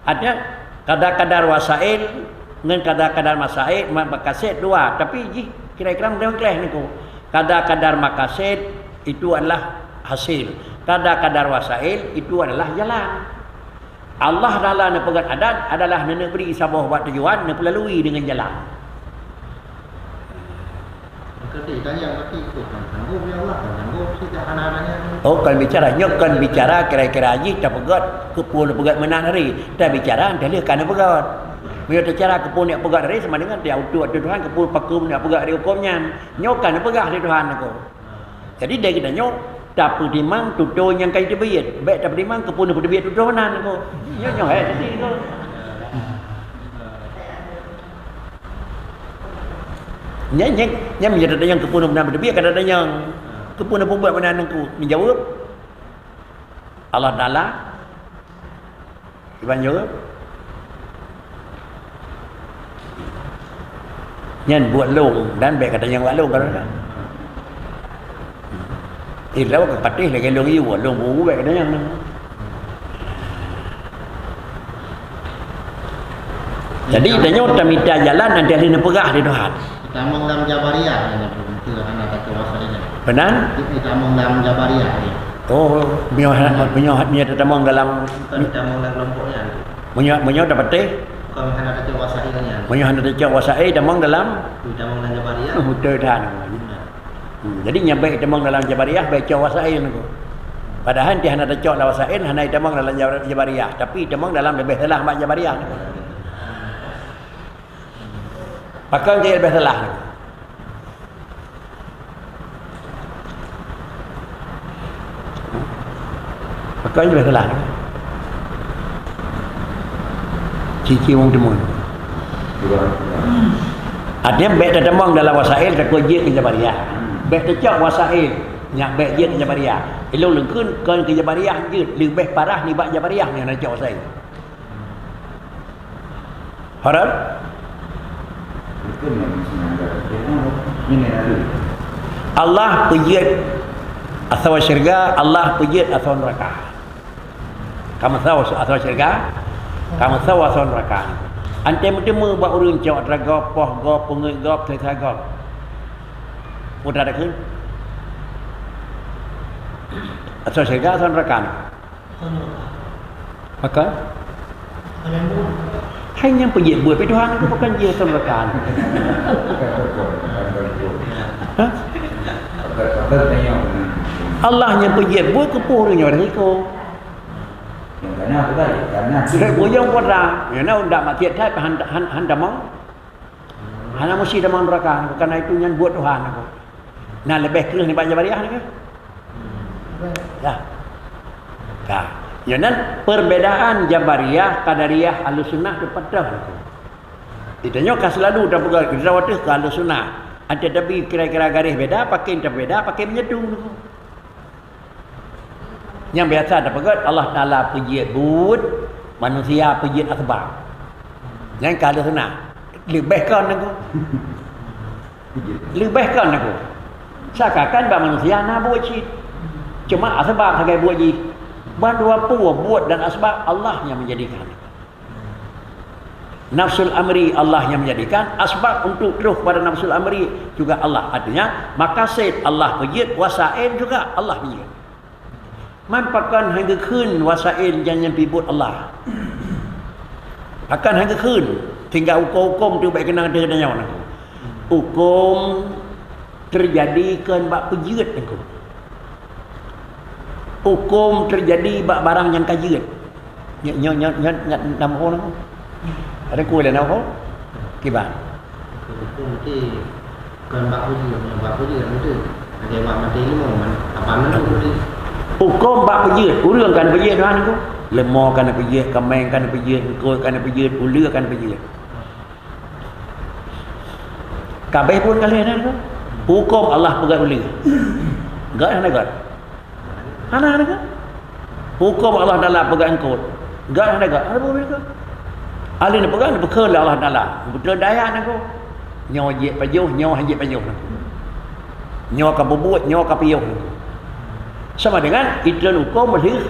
Ada kadar-kadar wasail ngon kadar-kadar masail, ma-, makasid dua, tapi jih kira-kira model kleh nangku. Kadar-kadar makasid itu adalah hasil. Kadar-kadar wasail itu adalah jalan. Allah Taala neupeugöt adat adalah neuneuk bri saboh bak tujuan neupeulalui deungon jalan. Maka teuh tanyong, berarti itu kan sanggup, ya Allah, kan sanggup, sih tak hana tanya. Oh, kon bicara, nyoe kon bicara kira-kira jih tapeugöt, keupeue neupeugöt meunan hari. Tabicara entah lheueh ka neupeugöt. Meunyoe tacara keupeue neupeugöt hari, sama dengan dia utuh ateueh Tuhan, keupeue pakon neupeugöt hari huköm nyan. Nyoe ka neupeugah lé Tuhan aku. Jadi, dari kita nyoe, tapeutimang tutoe nyang ka jiteubiet. Bèk tapeutimang keupeue neupeuteubiet tutoe nan aku. Nyoe, nyoe, hai, jadi tu. Nyan, nyan, nyan meunyoe tatanyong keupeue na beuteubiet, ka tatanyong keupeue na peubuet meunan nangku. Meujaweueb, Allah Taala. Iban jaweueb. Nyan buet lôn dan bèk ka tanyong bak lôn, ka lôn. Ilôn ka patéh lagèe lôn iyue, lôn buru bèk ka tanyong. Jadi, tanyoe tamita jalan nyang lheueh neupeugah lé Tuhan. Tamong lam Jabariyah, ya, betul, hana baca bahasa ini. Benar? Tamong lam Jabariyah, ya. Oh, meunyoe, meunyoe, meunyoe tatamong dalam. Bukan tamong lam kelompok nyan. Meunyoe, meunyoe tapatéh? Bukan hana baca bahasa ini, ya. Meunyoe hana baca bahasa, eh, tamong dalam? Tamong lam Jabariyah. Oh, betul dah. Hmm, jadi nyan bèk tamong dalam Jabariyah, bèk cok wasail nangku. Padahai ti hana tacok lam wasail, hana tamong dalam Jabar-, Jabariyah, tapi tamong dalam leubeh salah bak Jabariyah nangku. Pakon cit leubeh salah nangku? Pakon cit leubeh salah nangku? Cici wong timun. Artinya, bèk tatamong dalam wasail, takot jeuet keu Jabariyah. Bèk tacok wasail, nyak bèk jeuet keu Jabariyah. Ilôn lôn kheun, kon keu Jabariyah jeuet, leubeh parah nibak Jabariyah nyang tacok wasail. Haram? Allah peujeuet asoe syeuruga, Allah peujeuet asoe neuraka. Ka meusawa asoe syeuruga, ka meusawa asoe neuraka. Anté meuteumé bak ureueng cok atra gob, poh gob, peungeuet gob, seusa gob. Peue takheun? Asoe syeuruga, asoe neuraka. Maka? Hai nyang peujeuet buet pih Tuhan aku bukan jih asoe neuraka. Hah? Allah nyang peujeuet buet keupeue ureueng nyoe risiko. Nyang kana apa tadi? Karena Sudah buyong kuasa. Nyang na undak maksiat that han han han tamong. Hana musti tamong neuraka, karena itu nyan buet Tuhan aku. Nah, leubeh kreueh nibak Jabariyah nyoe. Ya. Ya. Nyoe nan perbedaan Jabariyah, Qadariyah, Ahlussunnah tu peutah aku. Kita nyoe ka selalu tapeugah kita watèe ke Ahlussunnah. Ada tapi kira-kira garis beda, pakai terbeda, pakai menyatu. Nyang biasa tapeugah Allah Taala peujeuet buet, manusia peujeuet asbab. Nyan ka Ahlussunnah. Leubeh kon aku. Leubeh kon aku. Seakan-akan bak manusia na buet cit. Cuma asbab sagai buet jih. Ban dua peue buet dan asbab Allah nyang menjadikan. Nafsul amri Allah yang menjadikan, asbab untuk terus kepada nafsul amri juga Allah. Artinya, makasid Allah peujeuet, wasail juga Allah peujeuet. Man pakon han geukheun wasail nyang nyang pih buet Allah. Pakon han geukheun, sehingga huköm-huköm tu bèk keunong teuh tanyoe nangku. Huköm teujadi kon bak peujeuet nangku. Huköm teujadi bak barang nyang ka jeuet. Nyoe, nyoe, nyoe, nyoe, nyoe, nam ho nyoe. Ada kueh lé nam ho? Kiban. Huköm ti kon bak peujeuet, bak peujeuet beutôi. Ada bak maté leumo, man, apa man tu beutôi. Huköm bak peujeuet, ureueng ka neupeujeuet Tuhan ku. Leumo ka neupeujeuet, kaméng ka neupeujeuet, eungkôt ka neupeujeuet, uleue ka neupeujeuet. Kabeh pun ka lheueh nyan tu. Huköm Allah peugöt uleue. Göt hana göt? Hana, hana göt. Huköm Allah Taala peugöt eungkôt. Göt hana göt? Hana peugöt. Ahli neupeugöt, neupeukheun lé Allah Taala. Beutôi daya nyan tu. Nyoe jeuet pajoh, nyoe han jeuet pajoh nyan tu. Nyoe ka bubuet, nyoe ka piôh nyan tu. Sama dengan itreun huköm lheueh,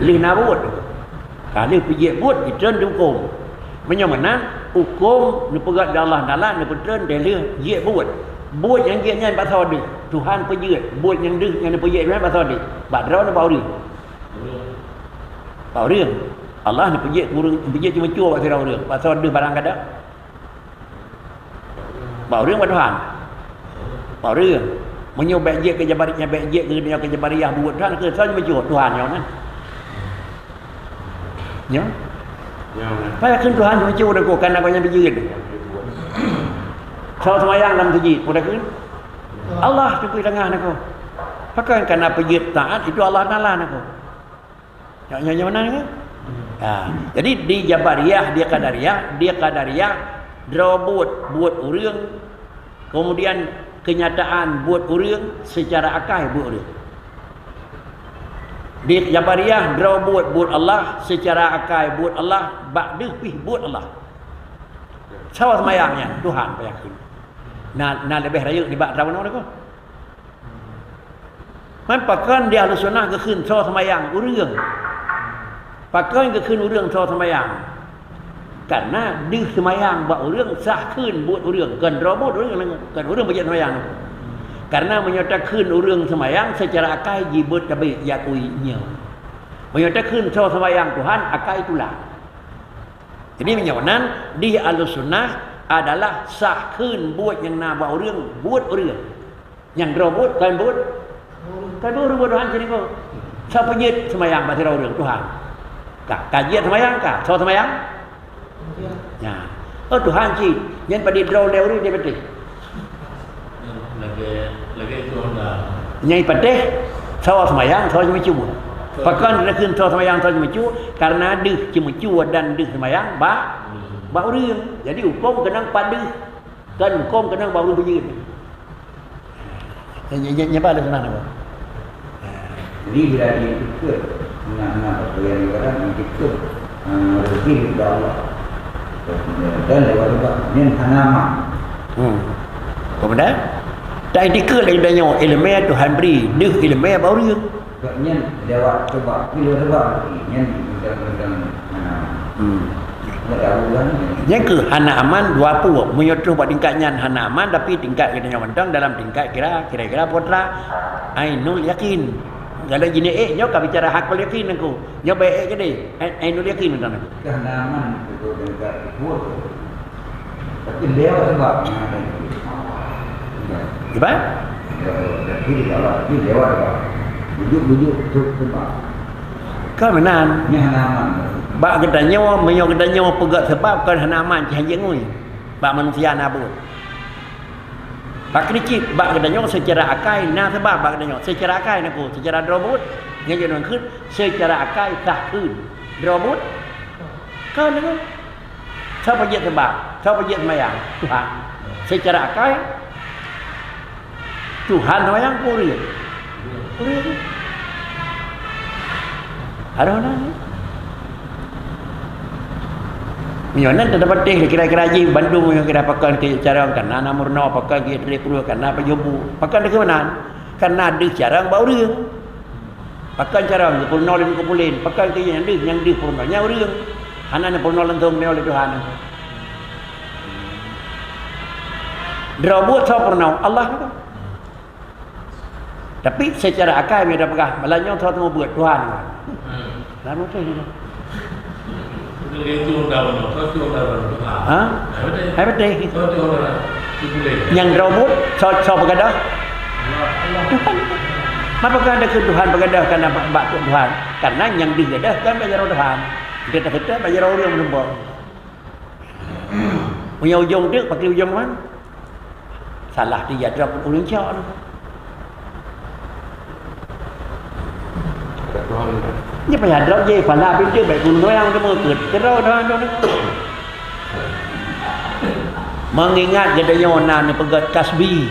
lheueh na buet. Ka lheueh peujeuet buet, itreun di huköm. Meunyoe meunan, huköm neupeugöt lé Allah Taala neupeutreun lheueh jeuet buet. Buet nyang jeuet nyan bak saboh deuh, Tuhan peujeuet. Buet nyang deuh nyang neupeujeuet nyan bak saboh deuh. Bak droe nyoe bak ureueng. Bak ureueng. Allah neupeujeuet ureueng, neupeujeuet ceumeucue bak sidroe ureueng. Bak saboh deuh barang ka deuh. Bak ureueng bak Tuhan. Bak ureueng. Meunyoe bèk jeuet keu Jabariyah, bèk jeuet keu nyoe keu Jabariyah buet Tuhan, keu soe nyang meucue? Tuhan nyoe kan. Nyoe? Nyoe kan. Payah kheun Tuhan meucue deungon kana gobnyan beujeuet. Soe seumayang lam masjid, peue kheun? Allah teupeue tangah nako. Pakon kana peujeuet taat itu Allah Taala nako. Nyoe, nyoe, nyoe meunan kan? Ha, jadi di Jabariyah, di Qadariyah, di Qadariyah, droe buet, buet ureueng, kemudian kenyataan buet ureueng, secara akai buet ureueng. Di Jabariyah, droe buet, buet Allah, secara akai buet Allah, bak deuh pih buet Allah. Soe seumayang nyan? Tuhan payah kheun. Na, na leubeh rayeuk nibak droe bunoe niko. Man pakon di Ahlussunnah geukheun soe seumayang? Ureueng. Pakon geukheun ureueng soe seumayang? Karena deuh seumayang bak ureueng sah kheun buet ureueng, kon droe buet ureueng, kon ureueng peujeuet seumayang. Karena meunyoe takheun ureueng seumayang, secara akai jibeuet tabek jiakui nyoe. Meunyoe takheun soe seumayang Tuhan, akai tulak. Jadi meunyoe nan, di Ahlussunnah adalah sah kheun buet nyang na bak ureueng, buet ureueng. Nyang droe buet, kon buet. Kon buet ureueng buet Tuhan cit niko. Soe peujeuet seumayang bak sidroe ureueng? Tuhan. Ka, ka jeuet seumayang ka? Soe seumayang? Nyan. Oh, Tuhan cit. Nyan padit droe lé ureueng di patéh. Lagèe, lagèe itu Honda. Nyang patéh, soe seumayang, soe ceumeucue. Pakon takheun soe seumayang, soe ceumeucue? Karena deuh ceumeucue dan deuh seumayang bak, bak ureueng. Jadi huköm keunong bak deuh. Kan huköm keunong bak ureueng beujeuet. Nyan, nyan, nyan, nyan paléng seunang nako. Jadi bila dikeue, na, na, peue nyang dikatakan dikeue, eh, rezeki daripada Allah. Dan lewat sebab nyan hana aman. Hmm. Peue benda? Dan dikeue lé geutanyoe ileumèe Tuhan bri, deuh ileumèe bak ureueng. Sebab nyan lewat sebab, bila sebab nyan teuntang-teuntang, ha. Hmm. Nyan keuh hana aman dua peue. Meunyoe troh bak tingkat nyan hana aman, tapi tingkat geutanyoe mantong dalam tingkat kira, kira-kira putra ainul yakin. Kalau jinéh ék nyoe ka bicara hakul yakin nangku. Nyoe bèk ék keudéh. Ai-, ainul yakin mantong nangku. Ka hana aman untuk tingkat kufur. Tapi lewat sebab. Kiban? Bujuk-bujuk tu sebab. Kan meunan. Bak geutanyoe, meunyoe geutanyoe peugah sebab, kan hana aman, cit hanjeuet ngui. Bak manusia na buet. Pakri cit, bak geutanyoe secara akai na sebab bak geutanyoe. Secara akai nangku, secara droe buet, nyan jeuet ngon kheun, secara akai sah kheun. Droe buet, kan nangku. Soe peujeuet seubab? Soe peujeuet seumayang? Tuhan. Seucara akai, Tuhan seumayang peue ureueng? Ureueng. Adoh na. Meunyoe nan teudapat teh kira-kira jih bandum meunyoe kira pakon keu carông, kana na meurunoe, pakon keu trép pruet, kana pajoh bu, pakon keu meunan? Kana deuh carông bak ureueng. Pakon carông geupeurunoe lé Teungku Pulen, pakon keu nyang deuh, nyang deuh peurunoe, nyan ureueng. Hana neupeurunoe langsông nyoe lé Tuhan. Droe buet soe peurunoe? Allah bukan? Tapi secara akai meunyoe tapeugah, malam nyoe soe teumeubuet? Tuhan. Hmm. Lalu tu. Ha? Hai beutôi. Nyang droe buet, soe, soe peugadôh? Tuhan. Apakah ada keu Tuhan beugadôh kana bak, bak Tuhan? Karena nyang deuh gadôh kan bak jaroe Tuhan. Dia tak kata bak jaroe ureueng meurumpok. Punya ujong tu, pakai ujong mana? Salah dia drop ureueng cok tu. Dia payah drop je, pala pintu baik gunung yang tu mengikut. Terus dah tu. Mengingat geutanyoe na neupeugét kasbi,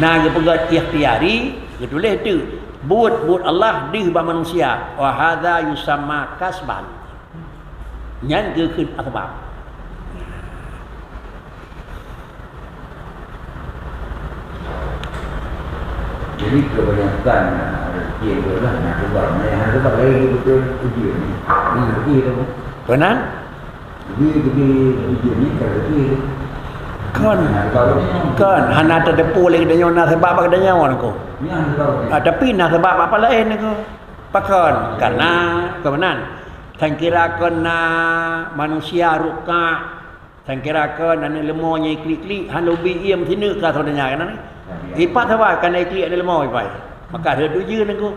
na geupeugét ikhtiari, geutuléh tu buet-buet Allah deuh bak manusia. Wa hadza yusamma kasban. Nyan geukheun asbab. Jadi kebanyakan rezeki yang adalah nak sebab, nak yang sebab lagi betul ujian ni. Ini rezeki tu. Benar? Jadi, jadi ujian ni kan rezeki tu. Kan. Nah, kalau ni kan. Kan, hana teudepu lagi geutanyoe na sebab bak geutanyoe niko. Ni hana sebab ni. Ah, tapi na sebab apa lain niko? Pakon? Karena kebenaran. Sangkira kon na manusia rukak, sangkira kon aneuk leumo nyang iklik-klik, han lôn bi iem sineuk ka saudara nyan kan. Ipat sawa kana iklik aneuk leumo ipai. Maka ada tuju nengku.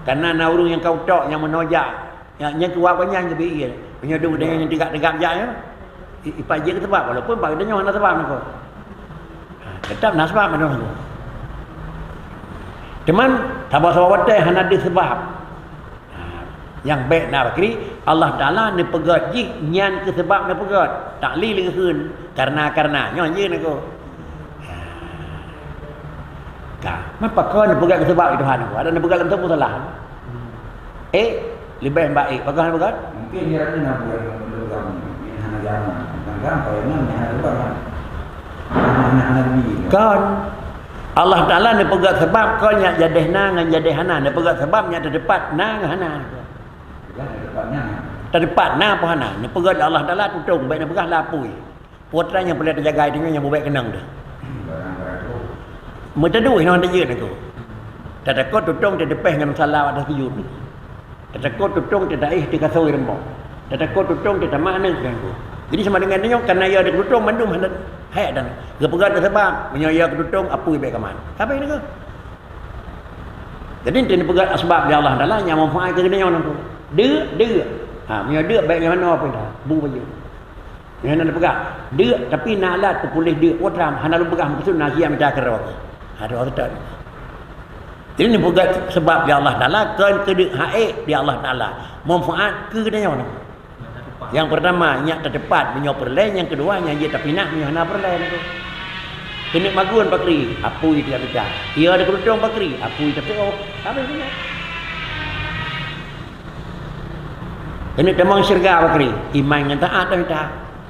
Karena na ureueng nyang ka utok nyang meunoe jak. Nyang, nyang kuat banyak nyang bi iem. Meunyoe duduk dengan nyang tegak-tegak jak nyan. I-, ipat jeuet keu sebab, walaupun bak geutanyoe hana sebab nengku. Ha, tetap na sebab meunurut aku. Teuma, saboh-saboh watèe hana deuh sebab. Ha, nyang bèk na bakri, Allah Taala neupeugét jih nyan keu sebab neupeugét. Tak li leungheun karena-karena. Nyoe jeuet aku. Ha. Ka, meupakoe neupeugét keu sebab Tuhan aku. Ada neupeugét lam saboh salah. Eh, leubeh baik. Pakon hana peugah? Mungkin dia ada nak buat dalam, yang hana jalan. Tentang apa yang mana hana peugah. Hana, hana, hana bi. Kon. Allah Taala neupeugah sebab kon nyang jadeh na ngon jadeh hana. Neupeugah sebab nyang teudepat na ngon hana. Peugah teudepat na. Teudepat na apa hana? Neupeugah Allah Taala tutong, baik neupeugah lapui. Putra nyang peureulèe teujaga itu nyoe nyang bubek keunong tu. Meuteuduek inoe teujeut niko. Tatakot tutong teudeupeh ngon salah ateueh sujud. Tatakot tutong teudaih teukaso ireumbong. Tatakot tutong teutamah aneuk niko. Jadi sama dengan nyoe karena ya deuk tutong mandum hana hek dan geupeugah teusabab meunyoe ya keu tutong apui bek kaman. Sabe niko. Jadi ente neupeugah asbab di Allah Taala nyang manfaat keu geutanyoe niko. Deuk, deuk. Ha, meunyoe deuk bek ngon manoe pun dah. Bu baju. Nyan na peugah, deuk, tapi na alat peupuléh deuk, putra, hana lôn peugah meukeusud na siap mita keudroe. Ha, doa seutôt. Jadi, neupeugah sebab di Allah Taala, kon keu deuk haék di Allah Taala. Manfaat keu geutanyoe. Nyang pertama, nyak tateupat meunyoe peureulèe, nyang keudua, nyan jeuet tapinah meunyoe hana peureulèe. Keuneuk magun pakri, apui tidak pita. Iya ada keudutong pakri, apui tapi oh, habis dia. Keuneuk tamong syeuruga pakri, iman ngon taat dan mita.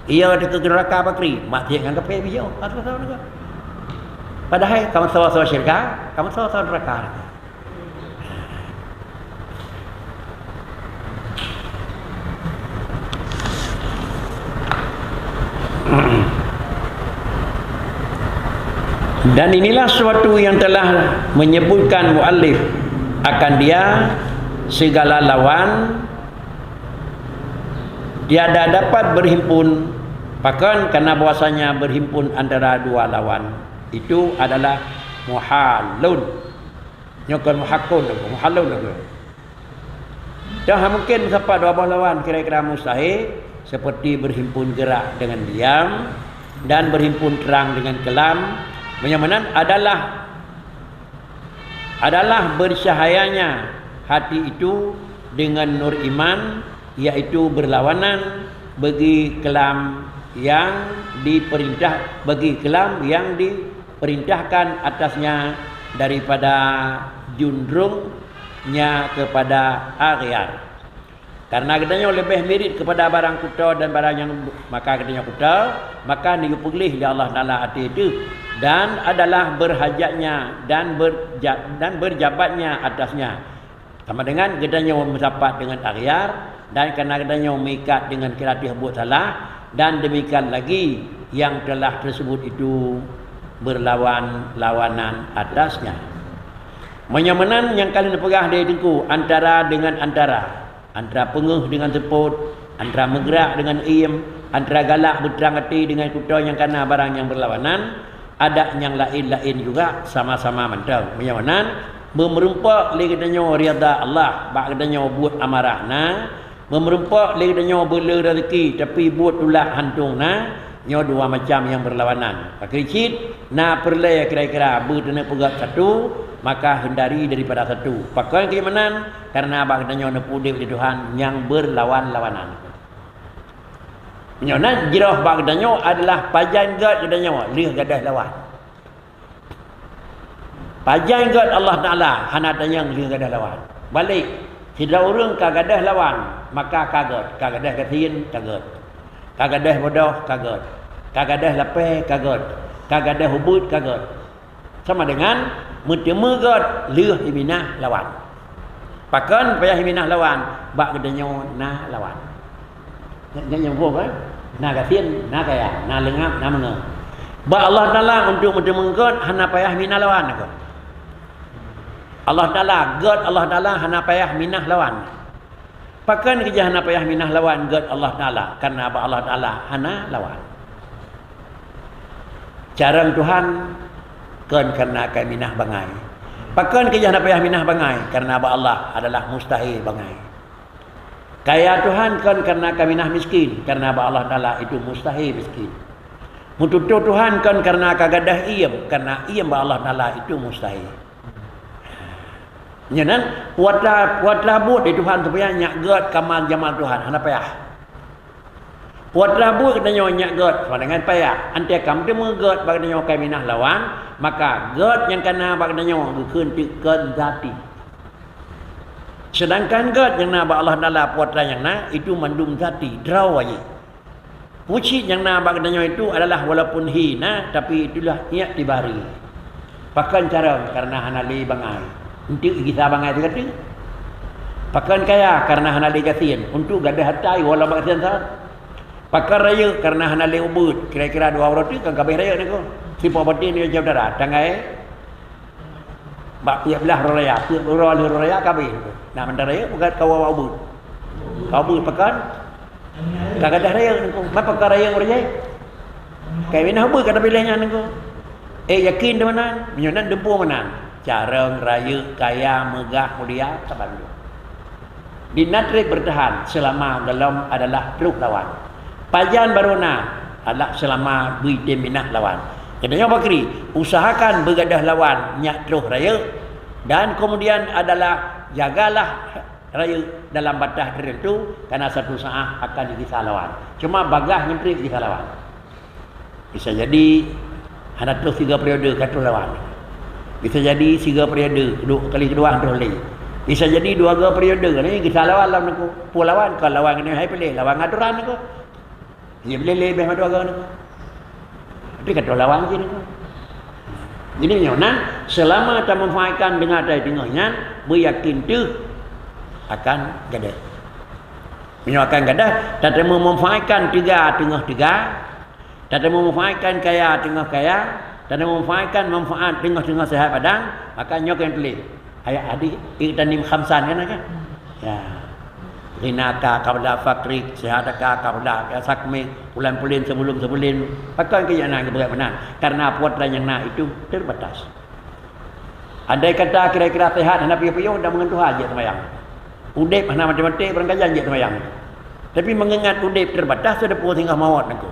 Iya teuka neuraka pakri, maksiat ngon kafé bijôh. Padahai ka meusawa-sawa syeuruga, ka meusawa-sawa neuraka. Dan inilah suatu yang telah menyebutkan muallif akan dia segala lawan tiada dapat berhimpun, pakon karena bahwasanya berhimpun antara dua lawan itu adalah muhalun. Nyoe kon muhakun lagèe, muhalun lagèe. Dah mungkin meusapat dua boh lawan kira-kira mustahil, seperti berhimpun gerak dengan diam dan berhimpun terang dengan kelam. Meunyoe meunan adalah adalah bercahayanya hati itu dengan nur iman, yaitu berlawanan bagi kelam yang diperintah, bagi kelam yang diperintahkan atasnya daripada jundrungnya kepada aghyar. Karena geutanyoe leubeh mirip kepada barang kuto dan barang nyang maka geutanyoe kuto, maka neuyue peugleh lé Allah Taala ateueh teuh dan adalah berhajatnya dan berja-, dan berjabatnya atasnya. Sama dengan geutanyoe meusapat dengan aghyar dan karena geutanyoe meuikat dengan kira ateueh buet salah dan demikian lagi yang telah tersebut itu berlawan-lawanan atasnya. Meunyoe meunan nyang ka lheueh neupeugah lé Teungku antara dengan antara. Antara peungeuh dengan seupôt, antara meugerak dengan iem, antara galak beutrang até dengan kuto nyang kana barang nyang beurlawanan, adak nyang laén-laén juga sama-sama mantong. Meunyoe meunan, Meumeurumpok lé geutanyoe ridha Allah bak geutanyoe buet amarah na, meumeurumpok lé geutanyoe beule raseuki tapi buet tulak hantong na, nyoe dua macam nyang beurlawanan. Pakri cit, na peureulée kira-kira beuteuneuk peugét satu, maka hindari daripada satu. Pakon keu meunan? Kareuna bak geutanyoe neupeuudeb lé Tuhan nyang beurlawan-lawanan. Meunyoe na jroh bak geutanyoe adalah pajan gét geutanyoe lheueh gadôh lawan. Pajan gét Allah Taala hana tanyong lheueh gadôh lawan. Balek, sidroe ureuëng ka gadôh lawan, maka ka gét, ka gadôh gasien ka gét, ka gadôh bodoh ka gét, ka gadôh lapée ka gét, ka gadôh ubeuet ka gét. Sama dengan meuteumé gét lheueh iminah lawan. Pakon payah iminah lawan? Bak geutanyoe na lawan. Nyan, nyan nyang boh kan? Na gasien, na kaya, na leungab, na meungeue. Bak Allah Taala untuk meuteumé gét hana payah minah lawan aku. Allah Taala, gét Allah Taala hana payah minah lawan. Pakon keujah hana payah minah lawan gét Allah Taala? Kareuna bak Allah Taala hana lawan. Carông Tuhan kon kareuna ka minah bangai. Pakon keujah hana payah minah bangai? Kareuna bak Allah adalah mustahil bangai. Kaya Tuhan kon kareuna ka minah miskin, kareuna bak Allah Taala itu mustahil miskin. Meututoe Tuhan kon kareuna ka gadôh iem, kareuna iem bak Allah Taala itu mustahil. Nyan, puatra, puatra buet di Tuhan supaya nyak gét kamal jamal Tuhan, hana payah. Puatra buet geutanyoe nyak gét, sama dengan payah. Anté ka meuteumé gét bak geutanyoe ka minah lawan, maka gét nyang ka na bak geutanyoe geukheun teuk kon zati. Sedangkan gét nyang na bak Allah Taala puatra nyang na, itu mandum zati, droe jih. Pucit nyang na bak geutanyoe itu adalah walaupun hina, tapi itulah i'tibari. Pakon carông? Kareuna hana lé bangai. Untuk gisa bangai teuka teuk. Pakon kaya? Kareuna hana lé gasien. Untuk gadôh hareuta, walau bak gasien sa. Pakon rayeuk? Kareuna hana lé ubeuet. Kira-kira dua uroe teuk kan ka abéh rayeuk niko. Sipa batin nyoe jauh dara. Tanggai Bak peuet blaih uroe raya, peuet uroe lheueh uroe raya ka abéh. Nah, mantong raya peugah kawa ubeuet. Kawa ubeuet pakon? Ka gadôh raya niko. Mapa ka raya uroe jai? Ka minah ubeuet ka tapiléh nyan niko. Eh, yakin teuh meunan? Meunyoe nan dumpeue meunan. Carông, rayeuk, kaya, meugah, mulia, ka bandum. Di na treb beurtahan seulama gohlom adalah troh lawan. Pajan barô na adalah seulama beuitem minah lawan. Geutanyoe pakri, usahakan beugadôh lawan nyak troh rayeuk, dan keumudian adalah jagalah rayeuk dalam batas teuteuntu, kareuna satu saát akan digisa lawan. Cuma bagaih ngon treb gisa lawan. Bisa jadi hana troh siga periode ka troh lawan. Bisa jadi siga periode, kedua, kali kedua troh lé. Bisa jadi dua ga periode, ni gisa lawan lam niko. Peue lawan? Ka lawan keuneuk hai piléh, lawan atoran niko. Dia piléh lé beh madu agama niko. Tapi ka troh lawan je niko. Jadi nyoe nan, selama tamanfaatkan deungon ata teungoh nyan, beuyakin teuh akan gadôh. Meunyoe akan gadôh, tateumé manfaatkan teuga teungoh teuga, tateumé manfaatkan kaya teungoh kaya, tateumé manfaatkan manfaat teungoh-teungoh sehat badan, maka nyoe keuneuk tuléh. Ayat hadis, "Ightanim khamsan," kan, kan? Ya. "Ghinaka qabla faqrik, sihataka qabla sakmik, bulan-bulan sebelum-sebelum." Pakon keu nyang na geubeureukat meunan? Karena putra nyang na itu terbatas. Andai kata kira-kira sehat hana piôh-piôh, dan meungan Tuhan jeuet seumayang. Udeb hana maté-maté, barangkajan jeuet seumayang. Tapi meungingat udeb terbatas, seudeupo singoh mawöt nangku.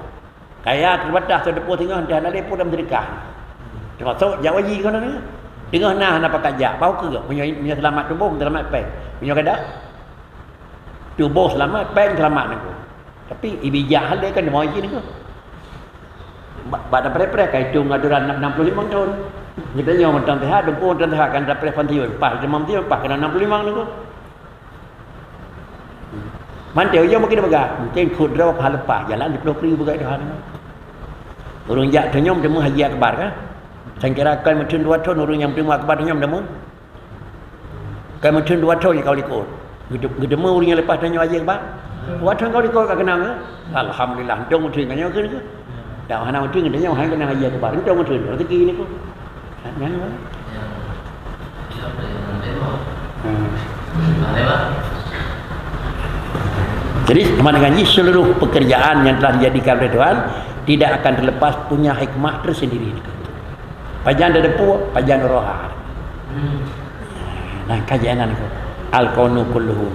Kaya terbatas, seudeupo singoh entah hana lé pun dalam sedekah. Termasuk jak haji keunan. Singoh na hana pakat jak, bau keu meunyoe, meunyoe seulamat tuboh, seulamat péng. Meunyoe kada, tuboh seulamat, péng seulamat nangku. Tapi ibijak hal kan deungoe jih nangku. Ba-, bak tapreh-preh ka itong aturan enam puluh lima tahun. Geutanyoe mantong sehat, dumpeue mantong sehat, kan tapreh pensiun, paih teuma pensiun, paih keunan enam puluh lima nangku. Mantong ujong bagi peugah, mungkin khudrah pahala leupah, jalan di Pulo Kri peugah Tuhan. Ureuëng jak tunyom teuma haji akbar ka? Sangkira kan meuteun dua thon ureuëng nyang teuma akbar tunyom teuma. Kan meuteun dua thon nyang kau likot. Geuteuma ureuëng nyang leupah tunyom haji akbar. Dua thon kau likot ka keunong ka? Alhamdulillah, untông meuteun ka nyoe keu. Dak hana meuteun geutanyoe hai keunong haji akbar. Untông meuteun rezeki niko. Nyan. Hmm. Jadi, sama dengan jih, seluruh pekerjaan yang telah dijadikan oleh Tuhan tidak akan terlepas punya hikmah tersendiri. Pajan teudeupue, pajan roha. Nah, kaji anan ko. Al-kaunu kulluhu.